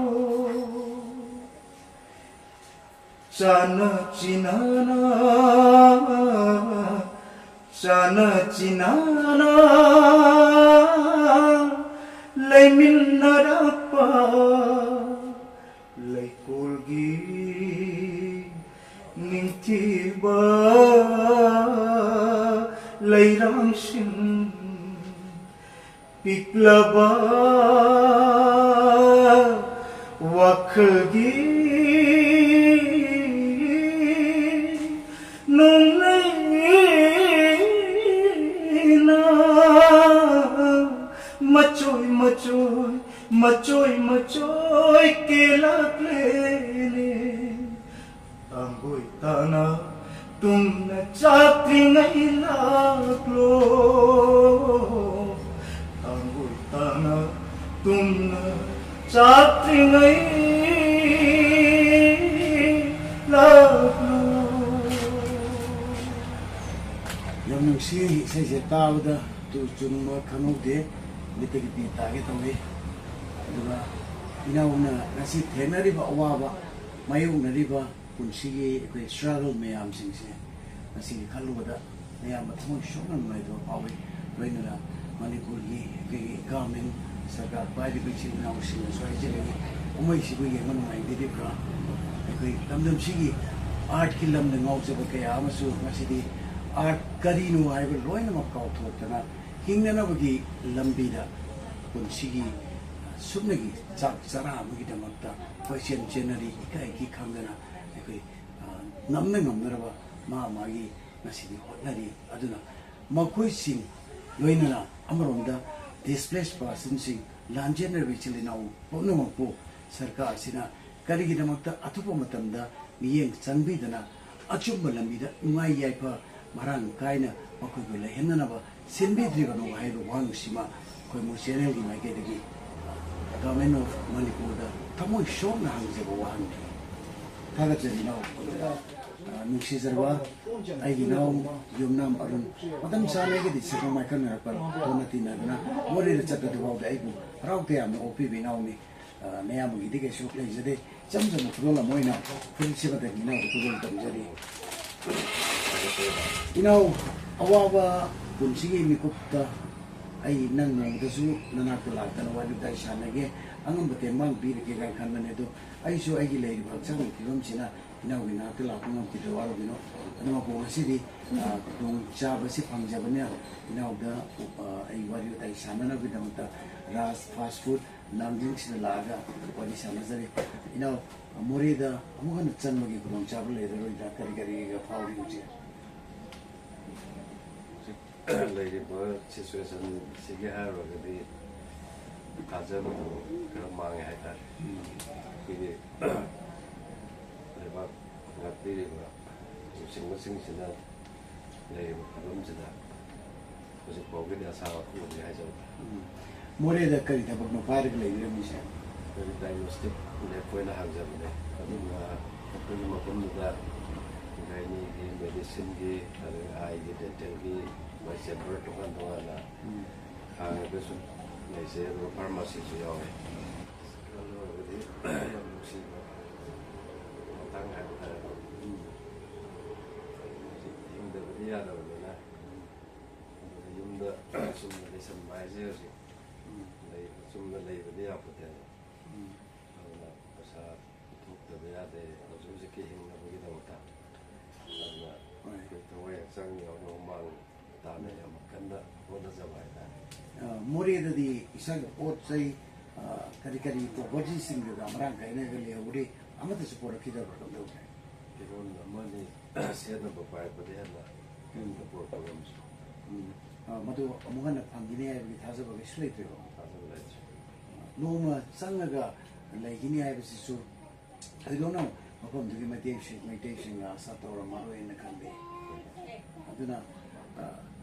ꯆꯥꯅ ꯆꯤꯅꯅ, ꯆꯥꯅ ꯆꯤꯅꯅ ꯂꯩꯃꯤꯟꯅꯔꯛꯄ ꯂꯩꯀꯣꯜꯒꯤ ꯅꯤꯡꯊꯤꯕ ꯂꯩꯔꯥꯡꯁꯤꯡ, ꯄꯤꯛꯂꯕ ꯋꯥꯈꯜꯒꯤ ꯅꯣꯡꯂꯩꯅ ꯃꯆꯣꯏ ꯃꯆꯣꯏ, ꯃꯆꯣꯏ ꯃꯆꯣꯏ ꯀꯦꯜꯂꯛꯂꯦꯅꯦ꯫ ꯇꯥꯡꯒꯣꯏ ꯇꯥꯅ ꯇꯨꯝꯅ ꯆꯥꯛꯇ꯭ꯔꯤꯉꯩ ꯂꯥꯛꯂꯣ꯫ ꯇꯥꯡꯒꯣꯏ ꯇꯥꯅ ꯇꯨꯝꯅ ꯆꯥꯛꯇ꯭ꯔꯤꯉꯩ ꯂꯥꯛꯂꯣ꯫ ꯌꯥꯝ ꯅꯨꯡꯁꯤ ꯏꯁꯩꯁꯦ ꯇꯥꯕꯗ꯫ ꯇꯨ ꯆꯨꯝꯕ ꯈꯪꯍꯧꯗꯦ, ꯃꯤꯠꯇꯒꯤ ꯄꯤ ꯇꯥꯒꯦ ꯇꯧꯏ꯫ ꯑꯗꯨꯒ ꯏꯅꯥꯎꯅ ꯉꯁꯤ ꯊꯦꯡꯅꯔꯤꯕ ꯑꯋꯥꯕ, ꯃꯥꯌꯣꯛꯅꯔꯤꯕ ꯄꯨꯟꯁꯤꯒꯤ ꯑꯩꯈꯣꯏ struggle ꯃꯌꯥꯝꯁꯤꯡꯁꯦ ꯉꯁꯤꯗꯤ ꯈꯜꯂꯨꯕꯗ ꯑꯌꯥꯝꯕ ꯊꯃꯣꯏ ꯁꯣꯛꯅ ꯅꯨꯡꯉꯥꯏꯇꯕ ꯐꯥꯎꯏ꯫ ꯂꯣꯏꯅꯅ ꯃꯅꯤꯄꯨꯔꯒꯤ ꯑꯩꯈꯣꯏꯒꯤ government, ꯁꯔꯀꯥꯔ ꯄꯥꯏꯔꯤꯕ ꯏꯆꯤꯜ ꯏꯅꯥꯎꯁꯤꯡꯅꯁꯨ ꯍꯥꯏꯖꯔꯤꯕ ꯀꯨꯝꯍꯩꯁꯤꯕꯨ ꯌꯦꯡꯕ ꯅꯨꯡꯉꯥꯏꯕꯤꯔꯤꯕ꯭ꯔꯥ? ꯑꯩꯈꯣꯏ ꯂꯝꯗꯝꯁꯤꯒꯤ artꯀꯤ ꯂꯝꯗ ꯉꯥꯎꯖꯕ ꯀꯌꯥ ꯑꯃꯁꯨ ꯉꯁꯤꯗꯤ art ꯀꯔꯤꯅꯣ ꯍꯥꯏꯕ ꯂꯣꯏꯅꯃꯛ ꯀꯥꯎꯊꯣꯛꯇꯅ ꯍꯤꯡꯅꯅꯕꯒꯤ ꯂꯝꯕꯤꯗ ꯄꯨꯟꯁꯤꯒꯤ ꯁꯨꯞꯅꯒꯤ ꯆꯥꯛ ꯆꯔꯥ ꯑꯃꯒꯤꯗꯃꯛꯇ ꯀꯣꯏꯆꯦꯟ ꯆꯦꯟꯅꯔꯤ, ꯏꯀꯥꯏ ꯏꯀꯤ ꯈꯪꯗꯅ ꯑꯩꯈꯣꯏ, ꯑ, ꯉꯝꯅ ꯉꯝꯅꯔꯕ ꯃꯥ ꯃꯥꯒꯤ ꯉꯁꯤꯗꯤ ꯍꯣꯠꯅꯔꯤ꯫ ꯑꯗꯨꯅ ꯃꯈꯣꯏꯁꯤꯡ ꯂꯣꯏꯅꯅ ꯑꯃꯔꯣꯝꯗ displaced personꯁꯤꯡ, ꯂꯥꯟꯖꯦꯟꯅꯔꯤꯕ ꯏꯆꯤꯜ ꯏꯅꯥꯎ ꯄꯨꯝꯅꯃꯛꯄꯨ ꯁꯔꯀꯥꯔꯁꯤꯅ ꯀꯔꯤꯒꯤꯗꯃꯛꯇ ꯑꯊꯨꯕ ꯃꯇꯝꯗ ꯃꯤꯠꯌꯦꯡ ꯆꯪꯕꯤꯗꯅ ꯑꯆꯨꯝꯕ ꯂꯝꯕꯤꯗ ꯅꯨꯡꯉꯥꯏ ꯌꯥꯏꯐ ꯃꯔꯥꯡ ꯀꯥꯏꯅ ꯃꯈꯣꯏꯕꯨ ꯂꯩꯍꯟꯅꯅꯕ ꯁꯤꯟꯕꯤꯗ꯭ꯔꯤꯕꯅꯣ ꯍꯥꯏꯕ ꯋꯥꯍꯪꯁꯤꯃ ꯑꯩꯈꯣꯏ ꯃꯣꯏ channelꯒꯤ ꯃꯥꯏꯀꯩꯗꯒꯤ Government of ꯃꯅꯤꯄꯨꯔꯗ ꯊꯃꯣꯏ ꯁꯣꯛꯅ ꯍꯪꯖꯕ ꯋꯥꯍꯪꯅꯤ꯫ ꯊꯥꯒꯠꯆꯔꯤ ꯏꯅꯥꯎ꯫ ꯑ, ꯅꯨꯡꯁꯤꯖꯔꯕ ꯑꯩꯒꯤ ꯏꯅꯥꯎ ꯌꯨꯝꯅꯥꯝ ꯑꯔꯨꯟ, ꯃꯇꯝ ꯆꯥꯅ ꯑꯩꯒꯗꯤ ꯁꯛꯈꯪ ꯃꯥꯏꯈꯪꯅꯔꯛꯄ, ꯇꯣꯟꯅ ꯇꯤꯟꯅꯗꯨꯅ ꯃꯣꯔꯦꯗ ꯆꯠꯄꯗꯨ ꯐꯥꯎꯗ ꯑꯩꯕꯨ ꯍꯔꯥꯎ ꯇꯌꯥꯝꯅ ꯑꯣꯛꯄꯤꯕ ꯏꯅꯥꯎꯅꯤ꯫ ꯑ, ꯅꯌꯥꯝꯕꯒꯤꯗꯤ ꯀꯩꯁꯨ ꯂꯩꯖꯗꯦ꯫ ꯏꯆꯝ ꯆꯝꯕ ꯈꯨꯗꯣꯜ ꯑꯃ ꯑꯣꯏꯅ ꯐꯨꯔꯤꯠꯁꯤꯃꯗꯒꯤ ꯏꯅꯥꯎꯗ ꯈꯨꯗꯣꯜ ꯇꯝꯖꯔꯤ꯫ ꯏꯅꯥꯎ, ꯑꯋꯥꯕ ꯄꯨꯟꯁꯤꯒꯤ ꯃꯤꯀꯨꯞꯇ ꯑꯩ ꯅꯪ ꯅꯣꯡꯃꯗꯁꯨ ꯅꯅꯥꯛꯇ ꯂꯥꯛꯇꯅ ꯋꯥꯔꯤ ꯋꯥꯇꯥꯏ ꯁꯥꯟꯅꯒꯦ, ꯑꯉꯝꯕ ꯇꯦꯡꯕꯥꯡ ꯄꯤꯔꯒꯦ ꯀꯥꯏꯅ ꯈꯟꯕꯅꯦ꯫ ꯑꯗꯣ ꯑꯩꯁꯨ ꯑꯩꯒꯤ ꯂꯩꯔꯤꯕ ꯍꯛꯆꯥꯡꯒꯤ ꯐꯤꯕꯝꯁꯤꯅ ꯏꯅꯥꯎꯒꯤ ꯅꯥꯛꯇ ꯂꯥꯛꯄ ꯉꯝꯈꯤꯗ꯭ꯔꯦ, ꯋꯥꯔꯧꯕꯤꯅꯣ꯫ ꯑꯗꯨꯃꯛꯄꯨ ꯉꯁꯤꯗꯤ, ꯑ, ꯈꯨꯗꯣꯡ ꯆꯥꯕꯁꯤ ꯐꯪꯖꯕꯅꯤꯅ ꯏꯅꯥꯎꯗ, ꯑ, ꯑꯩ ꯋꯥꯔꯤ ꯋꯥꯇꯥꯏ ꯁꯥꯟꯅꯅꯕꯒꯤꯗꯃꯛꯇ ꯔꯥꯖ ꯐꯥꯁ ꯐꯨꯗ ꯂꯥꯡꯖꯤꯡꯁꯤꯗ ꯂꯥꯛꯑꯒ ꯋꯥꯔꯤ ꯁꯥꯟꯅꯖꯔꯤ꯫ ꯏꯅꯥꯎ, ꯃꯣꯔꯦꯗ ꯑꯃꯨꯛ ꯍꯟꯅ ꯆꯪꯕꯒꯤ ꯈꯨꯗꯣꯡꯆꯥꯕ ꯂꯩꯔꯔꯣꯏꯗ꯭ꯔꯥ? ꯀꯔꯤ ꯀꯔꯤꯒ ꯐꯥꯎꯔꯤ ꯍꯧꯖꯤꯛ? ꯍꯧꯖꯤꯛ ꯂꯩꯔꯤꯕ situationꯁꯤꯒꯤ ꯍꯥꯏꯔꯨꯔꯒꯗꯤ ꯊꯥꯖꯕꯗꯣ ꯈꯔ ꯃꯥꯡꯉꯦ ꯍꯥꯏꯇꯥꯔꯦ꯫ ꯑꯩꯈꯣꯏꯒꯤ ꯂꯩꯕꯥꯛ ꯉꯥꯛꯄꯤꯔꯤꯕ ꯂꯨꯆꯤꯡꯕꯁꯤꯡꯁꯤꯅ ꯂꯩꯔꯤꯕ ꯐꯤꯕꯝꯁꯤꯗ ꯍꯧꯖꯤꯛ ꯐꯥꯎꯒꯤꯗꯤ ꯑꯁꯥꯕ ꯎꯗ꯭ꯔꯤ ꯍꯥꯏꯖꯕ ꯇꯥꯔꯦ꯫ ꯎꯝ꯫ ꯃꯣꯔꯦꯗ ꯀꯔꯤ ꯊꯕꯛꯅꯣ ꯄꯥꯏꯔꯒ ꯂꯩꯕꯤꯔꯝꯃꯤꯁꯦ? ꯑꯩꯈꯣꯏꯒꯤ diagnostic lab ꯑꯣꯏꯅ ꯍꯥꯡꯖꯕꯅꯦ꯫ ꯑꯗꯨꯒ ꯑꯩꯈꯣꯏꯒꯤ ꯃꯐꯝꯗꯨꯗ gynaeꯒꯤ, medicineꯒꯤ, ꯑꯗꯒꯤ eyeꯒꯤ, dentalꯒꯤ ꯃꯣꯏ chamber ꯇꯣꯉꯥꯟ ꯇꯣꯉꯥꯟꯅ ꯎꯝ꯫ ꯍꯥꯡꯉꯒꯁꯨ ꯂꯩꯖꯩ, ꯑꯗꯨꯒ pharmacyꯁꯨ ꯌꯥꯎꯋꯦ꯫ ꯈꯜꯂꯨꯔꯒꯗꯤ ꯌꯥꯝ ꯅꯨꯡꯁꯤꯕ ꯍꯥꯏꯕ ꯇꯥꯔꯦꯀꯣ꯫ ꯎꯝ꯫ ꯍꯧꯖꯤꯛ ꯍꯤꯡꯗꯕꯗꯤ ꯌꯥꯗꯕꯅꯤꯅ, ꯑꯗꯨꯅ ꯌꯨꯝꯗ ꯆꯨꯝꯅ ꯂꯩꯁꯟꯕ ꯍꯥꯏꯁꯦ ꯍꯧꯖꯤꯛ ꯎꯝ꯫ ꯂꯩ-, ꯆꯨꯝꯅ ꯂꯩꯕꯗꯤ ꯌꯥꯄꯣꯠꯇꯦꯕ꯫ ꯎꯝ꯫ ꯑꯗꯨꯅ ꯄꯩꯁꯥ ꯄꯨꯊꯣꯛꯇꯕ ꯌꯥꯗꯦ ꯍꯧꯖꯤꯛ ꯍꯧꯖꯤꯛꯀꯤ ꯍꯤꯡꯅꯕꯒꯤꯗꯃꯛꯇ꯫ ꯑꯗꯨꯅ ꯍꯣꯏ꯫ ꯑꯩꯈꯣꯏ ꯊꯋꯥꯏ ꯍꯛꯆꯥꯡ ꯌꯥꯎꯅ ꯍꯨꯃꯥꯡ ꯇꯥꯅ ꯌꯥꯝ ꯀꯟꯅ ꯍꯣꯠꯅꯖꯕ ꯍꯥꯏꯇꯥꯔꯦ꯫ ꯑ, ꯃꯣꯔꯦꯗꯗꯤ ꯏꯁꯥꯒꯤ ꯄꯣꯠ ꯆꯩ, ꯑ, ꯀꯔꯤ ꯀꯔꯤ ꯄ꯭ꯔꯣꯄꯔꯇꯤꯁꯤꯡꯗꯨꯒ ꯃꯔꯥꯡ ꯀꯥꯏꯅꯒ ꯂꯩꯍꯧꯕꯗꯤ ꯑꯃꯠꯇꯁꯨ ꯄꯣꯔꯛꯈꯤꯗꯕ꯭ꯔꯥ? ꯀꯝꯗꯧꯒꯦ? ꯐꯤꯔꯣꯜ ꯑꯃꯅꯤ ꯁꯦꯠꯅꯕ ꯄꯥꯏꯔꯛꯄꯗꯤ ꯍꯦꯟꯅ ꯌꯨꯝꯗ ꯄꯨꯔꯛꯄ ꯉꯝꯗ꯭ꯔꯤ꯫ ꯎꯝ꯫ ꯑ, ꯃꯗꯨ ꯑꯃꯨꯛ ꯍꯟꯅ ꯐꯪꯈꯤꯅꯤ ꯍꯥꯏꯕꯒꯤ ꯊꯥꯖꯕ ꯀꯩꯁꯨ ꯂꯩꯇ꯭ꯔꯦꯕ? ꯊꯥꯖꯕ ꯂꯩꯇ꯭ꯔꯦ꯫ ꯅꯣꯡꯃ ꯆꯪꯉꯒ ꯂꯩꯈꯤꯅꯤ ꯍꯥꯏꯕꯁꯤꯁꯨ ꯊꯣꯏꯗꯣꯛꯅ ꯃꯐꯝꯗꯨꯒꯤ ꯃꯩꯇꯩꯁꯤꯡ, ꯃꯩꯇꯩꯁꯤꯡꯅ ꯑꯥꯁꯥ ꯇꯧꯔꯝꯃꯔꯣꯏꯅ ꯈꯜꯂꯤ꯫ ꯑꯗꯨꯅ, ꯑ,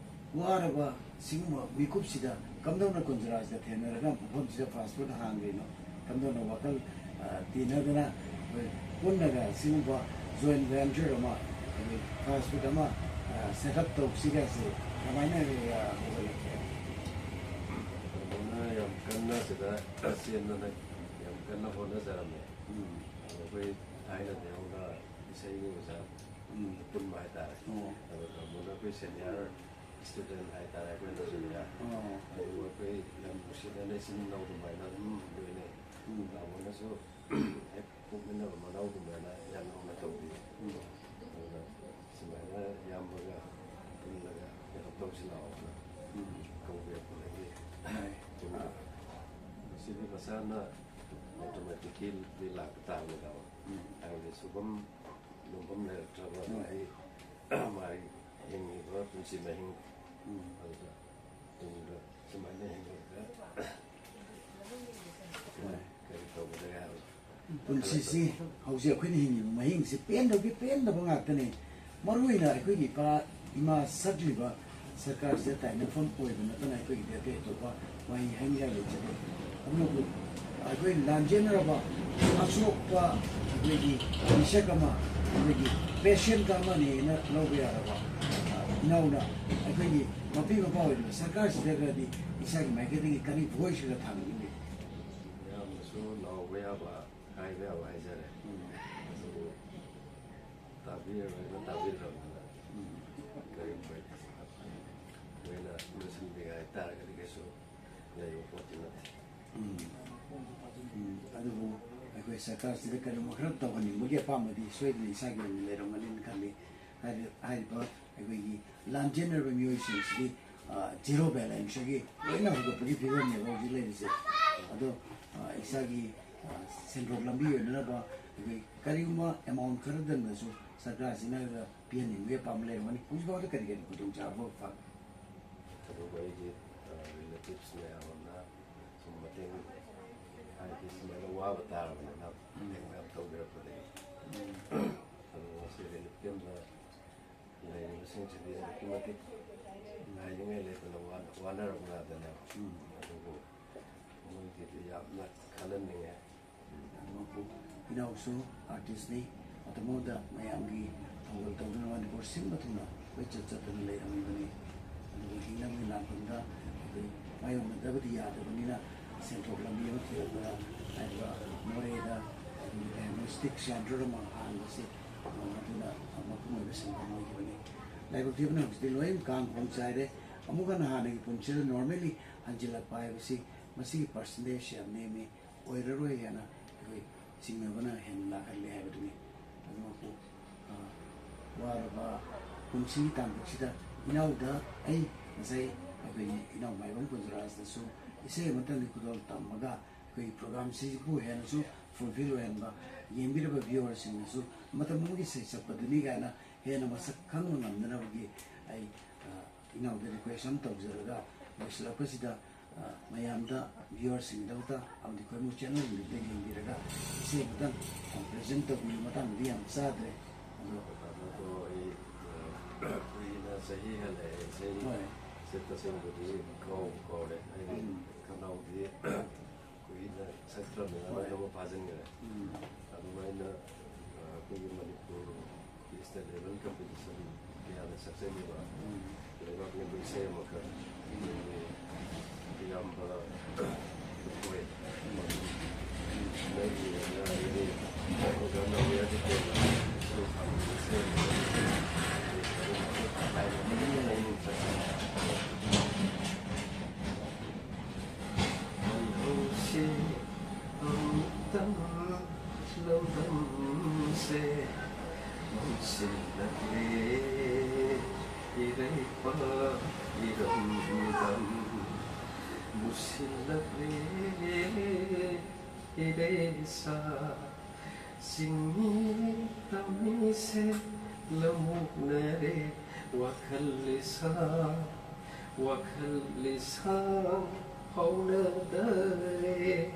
ꯋꯥꯔꯕ ꯁꯤꯒꯨꯝꯕ ꯃꯤꯀꯨꯞꯁꯤꯗ ꯀꯝꯗꯧꯅ ꯀꯨꯟꯖꯔꯥꯁꯤꯗ ꯊꯦꯡꯅꯔꯒ ꯃꯐꯝꯁꯤꯗ ꯐꯥꯁ ꯐꯨꯗ ꯍꯥꯡꯗ꯭ꯔꯤꯅꯣ? ꯀꯝꯗꯧꯅ ꯋꯥꯈꯜ, ꯑ, ꯇꯤꯟꯅꯗꯅ ꯑꯩꯈꯣꯏ ꯄꯨꯟꯅꯒ ꯁꯤꯒꯨꯝꯕ ꯖꯣꯏꯟ ꯚꯦꯟꯆꯔ ꯑꯃ, ꯑꯩꯈꯣꯏ ꯐꯥꯁ ꯐꯨꯗ ꯑꯃ, ꯑ, ꯁꯦꯠ ꯑꯞ ꯇꯧꯁꯤꯒꯁꯦ ꯀꯃꯥꯏꯅ, ꯑ, ꯍꯧꯒꯠꯂꯛꯀꯦ? ꯇꯥꯃꯣꯅ ꯌꯥꯝ ꯀꯟꯅ ꯁꯤꯗ ꯆꯦꯟꯗꯅ ꯌꯥꯝ ꯀꯟꯅ ꯍꯣꯠꯅꯖꯔꯝꯃꯦ꯫ ꯎꯝ꯫ ꯑꯗꯣ ꯑꯩꯈꯣꯏ ꯊꯥꯏꯅꯗꯒꯤ ꯍꯧꯅ ꯏꯁꯩꯒꯤ ꯑꯣꯖꯥ ꯎꯝ꯫ ꯄꯨꯟꯕ ꯍꯥꯏꯇꯥꯔꯦ꯫ ꯑꯣ꯫ ꯑꯗꯣ ꯇꯥꯃꯣꯅ ꯑꯩꯈꯣꯏ ꯁꯦꯅꯤꯌꯔ ꯏꯁꯇꯨꯗꯦꯟ ꯍꯥꯏꯇꯥꯔꯦ, ꯑꯩꯈꯣꯏꯅ ꯖꯨꯅꯤꯌꯔ꯫ ꯑꯣ꯫ ꯑꯗꯨꯕꯨ ꯑꯩꯈꯣꯏ ꯌꯥꯝ ꯅꯨꯡꯁꯤꯅꯅ ꯏꯆꯤꯟ ꯏꯅꯥꯎ ꯑꯗꯨꯃꯥꯏꯅ ꯑꯗꯨꯝ ꯂꯣꯏꯅꯩ꯫ ꯎꯝ꯫ ꯇꯥꯃꯣꯅꯁꯨ ꯍꯦꯛ ꯄꯣꯛꯃꯤꯟꯅꯕ ꯃꯅꯥꯎ ꯑꯗꯨꯃꯥꯏꯅ ꯌꯥꯝ ꯂꯨꯅ ꯇꯧꯕꯤ꯫ ꯎꯝ꯫ ꯑꯗꯨꯅ ꯁꯨꯃꯥꯏꯅ ꯏꯌꯥꯝꯕꯒ ꯄꯨꯜꯂꯒ ꯀꯩꯅꯣ ꯇꯧꯁꯤ ꯂꯥꯛꯑꯣꯅ ꯎꯝ꯫ ꯀꯧꯕꯤꯔꯛꯄꯗꯒꯤ ꯍꯣꯏ꯫ ꯄꯨꯟꯅ ꯉꯁꯤꯗꯤ ꯃꯁꯥꯅ ꯑꯣꯇꯣꯃꯦꯇꯤꯛꯀꯤꯗꯤ ꯂꯥꯛꯄ ꯇꯥꯕꯅꯤꯗ꯫ ꯎꯝ꯫ ꯍꯥꯏꯕꯗꯤ ꯁꯨꯐꯝ ꯅꯣꯝꯐꯝ ꯂꯩꯔꯛꯇ꯭ꯔꯕ ꯍꯣꯏ꯫ ꯑꯗꯒꯤ ꯃꯥꯒꯤ ꯍꯤꯡꯉꯤꯕ ꯄꯨꯟꯁꯤ ꯃꯍꯤꯡ ꯎꯝ꯫ ꯑꯗꯨꯗ ꯇꯨꯡꯗ ꯁꯨꯃꯥꯏꯅ ꯍꯤꯡꯉꯒ ꯍꯣꯏ꯫ ꯀꯔꯤ ꯇꯧꯒꯗꯒꯦ ꯍꯥꯏꯕ ꯄꯨꯟꯁꯤꯁꯤ ꯍꯧꯖꯤꯛ ꯑꯩꯈꯣꯏꯅ ꯍꯤꯡꯉꯤꯕ ꯃꯍꯤꯡꯁꯤ ꯄꯦꯟꯗꯕꯒꯤ ꯄꯦꯟꯗꯕ ꯉꯥꯛꯇꯅꯤ꯫ ꯃꯔꯨꯑꯣꯏꯅ ꯑꯩꯈꯣꯏꯒꯤ ꯏꯄꯥ ꯏꯃꯥ ꯆꯠꯈ꯭ꯔꯤꯕ ꯁꯔꯀꯥꯔꯁꯤꯗ ꯇꯥꯏꯅꯐꯝ ꯑꯣꯏꯕ ꯅꯠꯇꯅ ꯑꯩꯈꯣꯏꯒꯤꯗꯤ ꯑꯇꯩ ꯑꯇꯣꯞꯄ ꯋꯥꯍꯩ ꯍꯥꯏꯅꯤꯡꯉꯥꯏ ꯂꯩꯖꯗꯦ꯫ ꯑꯗꯨꯕꯨ ꯑꯩꯈꯣꯏ ꯂꯥꯟꯖꯦꯟꯅꯔꯕ ꯑꯁꯣꯛꯄ ꯑꯩꯈꯣꯏꯒꯤ ꯃꯤꯁꯛ ꯑꯃ, ꯑꯩꯈꯣꯏꯒꯤ ꯄꯦꯁꯦꯟꯠ ꯑꯃꯅꯦꯅ ꯂꯧꯕ ꯌꯥꯔꯕ, ꯑ, ꯏꯅꯥꯎꯅ ꯑꯩꯈꯣꯏꯒꯤ ꯃꯄꯤ ꯃꯄꯥ ꯑꯣꯏꯔꯤꯕ ꯁꯔꯀꯥꯔꯁꯤꯗꯒꯗꯤ ꯏꯁꯥꯒꯤ ꯃꯥꯏꯀꯩꯗꯒꯤ ꯀꯔꯤ ꯚꯣꯏꯁ ꯈꯔ ꯊꯥꯡꯕꯤꯅꯤꯡꯕꯤ? ꯌꯥꯝꯅꯁꯨ ꯂꯥꯎꯕ ꯌꯥꯕ, ꯍꯥꯏꯕ ꯌꯥꯕ ꯍꯥꯏꯖꯔꯦ꯫ ꯎꯝ꯫ ꯑꯗꯨꯕꯨ ꯇꯥꯕꯤꯔꯔꯣꯏꯅ ꯇꯥꯕꯤꯗ꯭ꯔꯕꯅꯤꯅ ꯀꯔꯤꯒꯨꯝꯕ ꯑꯩꯈꯣꯏꯅ ꯂꯣꯏꯁꯤꯟꯕꯤꯒꯦ ꯍꯥꯏꯇꯥꯔꯒꯗꯤ ꯀꯩꯁꯨ ꯂꯩꯕ ꯄꯣꯠꯇꯤ ꯅꯠꯇꯦ꯫ ꯎꯝ꯫ ꯎꯝ꯫ ꯑꯗꯨꯕꯨ ꯑꯩꯈꯣꯏ ꯁꯔꯀꯥꯔꯁꯤꯗ ꯀꯔꯤꯒꯨꯝꯕ ꯈꯔ ꯇꯧꯍꯟꯅꯤꯡꯕꯒꯤ ꯑꯄꯥꯝꯕꯗꯤ ꯁꯣꯏꯗꯅ ꯏꯁꯥꯒꯤ ꯑꯣꯏꯅ ꯂꯩꯔꯝꯒꯅꯤꯅ ꯈꯜꯂꯤ꯫ ꯍꯥꯏꯔꯤ-, ꯍꯥꯏꯔꯤꯕ ꯑꯩꯈꯣꯏꯒꯤ ꯂꯥꯟꯖꯦꯟꯅꯔꯕ ꯃꯤꯑꯣꯏꯁꯤꯡꯁꯤꯗꯤ, ꯑ, zero balance ꯇꯒꯤ ꯂꯣꯏꯅ ꯍꯧꯒꯠꯄꯒꯤ ꯐꯤꯕꯝꯅꯦꯕ ꯍꯧꯖꯤꯛ ꯂꯩꯔꯤꯁꯦ꯫ ꯑꯗꯣ, ꯑ, ꯏꯁꯥꯒꯤ, ꯑ, ꯁꯦꯟꯊꯣꯛ ꯂꯝꯕꯤ ꯑꯣꯏꯅꯅꯕ ꯑꯩꯈꯣꯏ ꯀꯔꯤꯒꯨꯝꯕ amount ꯈꯔꯗꯪꯗꯁꯨ ꯁꯔꯀꯥꯔꯁꯤꯅ ꯄꯤꯍꯟꯅꯤꯡꯕꯒꯤ ꯑꯄꯥꯝꯕ ꯂꯩꯔꯝꯒꯅꯤ꯫ ꯍꯧꯖꯤꯛ ꯐꯥꯎꯗ ꯀꯔꯤ ꯀꯔꯤ ꯈꯨꯗꯣꯡꯆꯥꯕ ꯐꯪ-? ꯑꯗꯨꯒ ꯑꯩꯒꯤ, ꯑ, relatives ꯃꯌꯥꯝ ꯑꯃꯅ ꯁꯨꯝ ꯃꯇꯦꯡ, ꯍꯥꯏꯗꯤ ꯁꯨꯃꯥꯏꯅ ꯋꯥꯕ ꯇꯥꯔꯕꯅꯤꯅ ꯃꯇꯦꯡ ꯃꯌꯥꯝ ꯇꯧꯕꯤꯔꯛꯄꯗꯒꯤ꯫ ꯑꯗꯨ ꯉꯁꯤ relief camp ꯇ ꯂꯩꯔꯤꯕꯁꯤꯡꯁꯤꯗꯤ ꯑꯗꯨꯛꯀꯤ ꯃꯇꯤꯛ ꯉꯥꯏꯔꯤꯉꯩ ꯂꯩꯇꯅ ꯋꯥ-, ꯋꯥꯅꯔꯕ ꯉꯥꯛꯇꯅꯦꯕ꯫ ꯎꯝ꯫ ꯑꯗꯨꯕꯨ ꯃꯣꯏꯒꯤꯗꯤ ꯌꯥꯝꯅ ꯈꯜꯍꯟꯅꯤꯡꯉꯦ꯫ ꯑꯗꯨꯃꯛꯄꯨ ꯏꯅꯥꯎꯁꯨ artist ꯅꯤ, ꯃꯇꯝ ꯑꯃꯗ ꯃꯌꯥꯝꯒꯤ ꯊꯧꯒꯜ ꯇꯧꯗꯨꯅ ꯃꯅꯤꯄꯨꯔ ꯁꯤꯟꯕ ꯊꯨꯡꯅ ꯀꯣꯏꯆꯠ ꯆꯠꯇꯅ ꯂꯩꯔꯝꯃꯤꯕꯅꯤ꯫ ꯑꯗꯨꯕꯨ ꯍꯤꯡꯅꯕꯒꯤ ꯂꯥꯟꯐꯝꯗ ꯑꯩꯈꯣꯏ ꯃꯥꯌꯣꯛꯅꯗꯕꯗꯤ ꯌꯥꯗꯕꯅꯤꯅ ꯁꯦꯟꯊꯣꯛ ꯂꯝꯕꯤ ꯑꯃ ꯊꯤꯔꯛꯄꯗ ꯍꯥꯏꯔꯤꯕ ꯃꯣꯔꯦꯗ ꯑꯩꯈꯣꯏꯒꯤ diagnostic centre ꯑꯃ ꯍꯥꯡꯕꯁꯤ ꯃꯗꯨꯅ ꯃꯄꯨꯡ ꯑꯣꯏꯕ ꯁꯤꯟꯐꯝ ꯑꯣꯏꯈꯤꯕꯅꯤ꯫ ꯂꯥꯏꯕꯛ ꯊꯤꯕꯅ ꯍꯧꯖꯤꯛꯇꯤ ꯂꯣꯏ ꯀꯥꯡ ꯈꯣꯡ ꯆꯥꯏꯔꯦ꯫ ꯑꯃꯨꯛ ꯍꯟꯅ ꯍꯥꯟꯅꯒꯤ ꯄꯨꯟꯁꯤꯗ normally ꯍꯟꯖꯤꯜꯂꯛꯄ ꯍꯥꯏꯕꯁꯤ ꯃꯁꯤꯒꯤ percentage ꯁꯤ ꯌꯥꯝ ꯅꯦꯝꯃꯤ, ꯑꯣꯏꯔꯔꯣꯏ ꯍꯥꯏꯅ ꯑꯩꯈꯣꯏ ꯆꯤꯡꯅꯕꯅ ꯍꯦꯟꯅ ꯂꯥꯛꯍꯜꯂꯤ ꯍꯥꯏꯕꯗꯨꯅꯤ꯫ ꯑꯗꯨꯃꯛꯄꯨ, ꯑ, ꯋꯥꯔꯕ ꯄꯨꯟꯁꯤꯒꯤ ꯇꯥꯡꯀꯛꯁꯤꯗ ꯏꯅꯥꯎꯗ ꯑꯩ ꯉꯁꯥꯏ ꯑꯩꯈꯣꯏꯒꯤ ꯏꯅꯥꯎ ꯃꯥꯏꯕꯝ ꯀꯨꯟꯖꯔꯥꯖꯇꯁꯨ ꯏꯁꯩ ꯑꯃꯇꯪꯗꯤ ꯈꯨꯗꯣꯜ ꯇꯝꯃꯒ ꯑꯩꯈꯣꯏꯒꯤ program ꯁꯤꯕꯨ ꯍꯦꯟꯅꯁꯨ fulfill ꯑꯣꯏꯍꯟꯕ, ꯌꯦꯡꯕꯤꯔꯕ viewer ꯁꯤꯡꯅꯁꯨ ꯃꯇꯝ ꯑꯃꯒꯤ ꯏꯁꯩ ꯁꯛꯄꯗꯨꯅꯤ ꯀꯥꯏꯅ ꯍꯦꯟꯅ ꯃꯁꯛ ꯈꯪꯕ ꯉꯝꯅꯅꯕꯒꯤ ꯑꯩ, ꯑ, ꯏꯅꯥꯎꯗ request ꯑꯃ ꯇꯧꯖꯔꯒ ꯂꯣꯏꯁꯤꯜꯂꯛꯄꯁꯤꯗ, ꯑ, ꯃꯌꯥꯝꯗ viewer ꯁꯤꯡꯒꯤꯗꯃꯛꯇ ꯑꯃꯗꯤ ꯈꯣꯏꯃꯨ channel ꯗ ꯌꯦꯡꯕꯤꯔꯒ ꯏꯁꯩ ꯑꯃꯇꯪ, ꯑ, present ꯇꯧꯕꯤꯌꯨ꯫ ꯃꯇꯥꯡꯗꯤ ꯌꯥꯝ ꯆꯥꯗ꯭ꯔꯦ꯫ ꯑꯗꯣ ꯑꯗꯨꯗꯣ ꯑꯩ, ꯑ, ꯀꯨꯏꯅ ꯆꯍꯤ ꯍꯦꯜꯂꯛꯑꯦ ꯏꯁꯩ ꯍꯣꯏ꯫ ꯁꯦ ꯇꯁꯦꯡꯕꯗꯤ ꯀꯥꯎꯕꯨ ꯀꯥꯎꯔꯦ꯫ ꯑꯩꯗꯤ ꯎꯝ꯫ ꯈꯅꯥꯎꯗꯤ ꯀꯨꯏꯅ ꯁꯛꯇ꯭ꯔꯕꯅꯤꯅ ꯍꯣꯏ꯫ ꯂꯣꯏꯅꯃꯛ ꯐꯥꯖꯤꯟꯈ꯭ꯔꯦ꯫ ꯎꯝ꯫ ꯑꯗꯨꯃꯥꯏꯅ, ꯑ, ꯑꯩꯈꯣꯏꯒꯤ ꯃꯅꯤꯄꯨꯔꯒꯤ state level competition ꯀꯌꯥꯗ ꯁꯛꯆꯈꯤꯕ ꯎꯝ꯫ ꯂꯩꯕꯥꯛ ꯂꯦꯝꯕ ꯏꯁꯩ ꯑꯃꯈꯛ ꯑꯩꯈꯣꯏꯒꯤ ꯏꯌꯥꯝꯕ ꯑꯣꯏ꯫ ꯅꯪꯒꯤ ꯑꯣꯏꯅ ꯍꯥꯏꯗꯤ ꯑꯣꯖꯥ ꯅꯥꯎꯔꯤꯌꯥꯒꯤ ꯇꯦꯡꯅ ꯂꯧꯁꯤꯜꯂꯛꯂꯦ ꯏꯔꯩꯄꯥꯛ ꯏꯔꯝꯗꯝ, ꯃꯨꯁꯤꯜꯂꯛꯂꯦ ꯏꯔꯩꯁꯥ꯫ ꯆꯤꯡꯃꯤ ꯇꯝꯃꯤꯁꯦ ꯂꯃꯨꯛꯅꯔꯦ, ꯋꯥꯈꯜ ꯂꯤꯁꯥꯡ, ꯋꯥꯈꯜ ꯂꯤꯁꯥꯡ ꯍꯧꯅꯗꯔꯦ,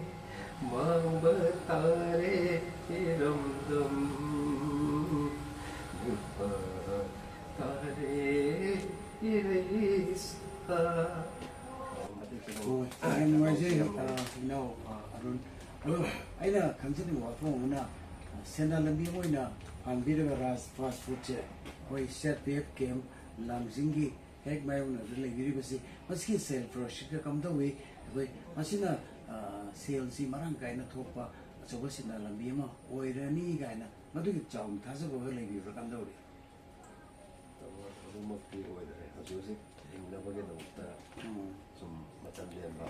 ꯃꯥꯡꯕ ꯇꯥꯔꯦ ꯏꯔꯝꯗꯝ, ꯃꯨꯠꯄ ꯇꯥꯔꯦ ꯏꯔꯩꯁꯥ꯫ ꯍꯣꯏ, ꯌꯥꯝ ꯅꯨꯡꯉꯥꯏꯖꯩ, ꯑ, ꯏꯅꯥꯎ, ꯑ, ꯑꯔꯨꯟ꯫ ꯑꯗꯣ ꯑꯩꯅ ꯈꯪꯖꯅꯤꯡꯕ ꯋꯥꯐꯝ ꯑꯃꯅ, ꯑ, ꯁꯦꯟꯗꯥꯟ ꯂꯝꯕꯤ ꯑꯃ ꯑꯣꯏꯅ ꯍꯥꯡꯕꯤꯔꯤꯕ ꯔꯥꯖ ꯐꯥꯁ ꯐꯨꯗꯁꯦ ꯑꯩꯈꯣꯏ C R P F camp ꯂꯥꯡꯖꯤꯡꯒꯤ ꯍꯦꯛ ꯃꯥꯌꯣꯛꯅꯕꯗ ꯂꯩꯕꯤꯔꯤꯕꯁꯤ, ꯃꯁꯤꯒꯤ ꯁꯦꯜ ꯄ꯭ꯔꯣꯁꯦꯁꯀ ꯀꯝꯗꯧꯏ? ꯑꯩꯈꯣꯏ ꯃꯁꯤꯅ, ꯑ, ꯁꯦꯜꯁꯤ ꯃꯔꯥꯡ ꯀꯥꯏꯅ ꯊꯣꯛꯄ ꯑꯆꯧꯕ ꯁꯦꯟꯗꯥꯟ ꯂꯝꯕꯤ ꯑꯃ ꯑꯣꯏꯔꯅꯤ ꯀꯥꯏꯅ ꯃꯗꯨꯒꯤ ꯆꯥꯎꯅ ꯊꯥꯖꯕꯒ ꯂꯩꯕꯤꯕ꯭ꯔꯥ, ꯀꯝꯗꯧꯔꯤ? ꯑꯗꯨꯃꯛꯇꯤ ꯑꯣꯏꯗꯔꯦ꯫ ꯍꯧꯖꯤꯛ ꯍꯧꯖꯤꯛ ꯍꯤꯡꯅꯕꯒꯤꯗꯃꯛꯇ ꯎꯝ꯫ ꯁꯨꯝ ꯃꯇꯝ ꯂꯦꯟꯕ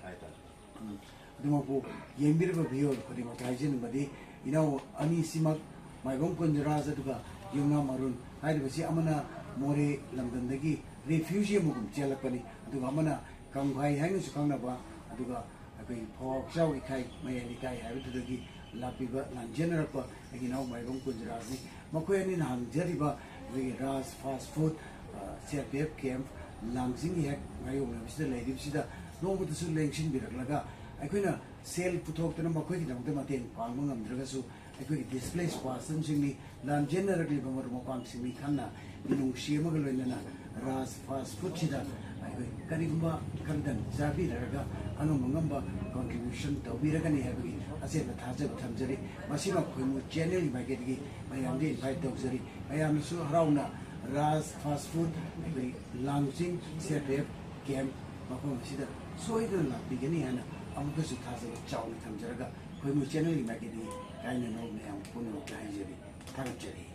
ꯍꯥꯏꯇꯥꯔꯦ꯫ ꯎꯝ꯫ ꯑꯗꯨꯃꯛꯄꯨ ꯌꯦꯡꯕꯤꯔꯤꯕ ꯚꯤꯌꯨꯋꯔ ꯈꯨꯗꯤꯡꯃꯛꯇ ꯍꯥꯏꯖꯅꯤꯡꯕꯗꯤ, ꯏꯅꯥꯎ ꯑꯅꯤꯁꯤꯃꯛ, ꯃꯥꯏꯕꯝ ꯀꯨꯟꯖꯔꯥꯖ ꯑꯗꯨꯒ ꯌꯨꯝꯅꯥꯝ ꯑꯔꯨꯟ ꯍꯥꯏꯔꯤꯕꯁꯤ, ꯑꯃꯅ ꯃꯣꯔꯦ ꯂꯝꯗꯝꯗꯒꯤ ꯔꯤꯐ꯭ꯌꯨꯖꯤ ꯑꯃꯒꯨꯝ ꯆꯦꯜꯂꯛꯄꯅꯤ, ꯑꯗꯨꯒ ꯑꯃꯅ ꯀꯪꯐꯥꯏ ꯍꯥꯏꯅꯁꯨ ꯈꯪꯅꯕ, ꯑꯗꯨꯒ ꯑꯩꯈꯣꯏꯒꯤ ꯐꯧꯍꯥꯛꯆꯥꯎ ꯏꯀꯥꯏ ꯃꯌꯥꯏ ꯂꯩꯀꯥꯏ ꯍꯥꯏꯕꯗꯨꯗꯒꯤ ꯂꯥꯛꯄꯤꯕ, ꯂꯥꯟꯖꯦꯟꯅꯔꯛꯄ ꯑꯩꯒꯤ ꯏꯅꯥꯎ ꯃꯥꯏꯕꯝ ꯀꯨꯟꯖꯔꯥꯖꯅꯤ꯫ ꯃꯈꯣꯏ ꯑꯅꯤꯅ ꯍꯥꯡꯖꯔꯤꯕ ꯑꯩꯈꯣꯏꯒꯤ ꯔꯥꯖ ꯐꯥꯁ ꯐꯨꯗ, ꯑ, C R P F camp ꯂꯥꯡꯖꯤꯡꯒꯤ ꯍꯦꯛ ꯃꯥꯌꯣꯛꯅꯕꯁꯤꯗ ꯂꯩꯔꯤꯕꯁꯤꯗ ꯅꯣꯡꯃꯇꯁꯨ ꯂꯦꯡꯁꯤꯟꯕꯤꯔꯛꯂꯒ, ꯑꯩꯈꯣꯏꯅ ꯁꯦꯜ ꯄꯨꯊꯣꯛꯇꯅ ꯃꯈꯣꯏꯒꯤꯗꯃꯛꯇ ꯃꯇꯦꯡ ꯄꯥꯡꯕ ꯉꯝꯗ꯭ꯔꯒꯁꯨ, ꯑꯩꯈꯣꯏꯒꯤ ꯗꯤꯁꯄ꯭ꯂꯦꯁ ꯄꯥꯔꯁꯟꯁꯤꯡꯅꯤ, ꯂꯥꯟꯖꯦꯟꯅꯔꯛꯂꯤꯕ ꯃꯔꯨꯞ ꯃꯄꯥꯡꯁꯤꯡꯅꯤ ꯈꯟꯅ, ꯃꯤꯅꯨꯡꯁꯤ ꯑꯃꯒ ꯂꯣꯏꯅꯅ ꯔꯥꯖ ꯐꯥꯁ ꯐꯨꯗꯁꯤꯗ ꯑꯩꯈꯣꯏ ꯀꯔꯤꯒꯨꯝꯕ ꯈꯔꯗꯪ ꯆꯥꯕꯤꯔꯒ ꯑꯉꯝ ꯑꯉꯝꯕ ꯀꯣꯟꯇ꯭ꯔꯤꯕ꯭ꯌꯨꯁꯟ ꯇꯧꯕꯤꯔꯒꯅꯤ ꯍꯥꯏꯕꯒꯤ ꯑꯆꯦꯠꯄ ꯊꯥꯖꯕ ꯊꯝꯖꯔꯤ꯫ ꯃꯁꯤꯃ ꯈꯣꯏꯃꯨ ꯆꯦꯅꯦꯜꯒꯤ ꯃꯥꯏꯀꯩꯗꯒꯤ ꯃꯌꯥꯝꯗ ꯏꯟꯚꯥꯏꯠ ꯇꯧꯖꯔꯤ꯫ ꯃꯌꯥꯝꯅꯁꯨ ꯍꯔꯥꯎꯅ ꯔꯥꯖ ꯐꯥꯁ ꯐꯨꯗ ꯑꯩꯈꯣꯏ ꯂꯥꯡꯖꯤꯡ ꯁꯤ ꯑꯥꯔ ꯄꯤ ꯑꯦꯐ ꯀꯦꯝꯞ ꯃꯐꯝ ꯑꯁꯤꯗ ꯁꯣꯏꯗꯅ ꯂꯥꯛꯄꯤꯒꯅꯤ ꯍꯥꯏꯅ ꯑꯃꯨꯛꯀꯁꯨ ꯊꯥꯖꯕ ꯆꯥꯎꯅ ꯊꯝꯖꯔꯒ, ꯈꯣꯏꯃꯨ ꯆꯦꯅꯦꯜꯒꯤ ꯃꯥꯏꯀꯩꯗꯒꯤ ꯀꯥꯏꯅꯅꯕ ꯃꯌꯥꯝ ꯄꯨꯝꯅꯃꯛꯇ ꯍꯥꯏꯖꯔꯤ꯫ ꯊꯥꯒꯠꯆꯔꯤ꯫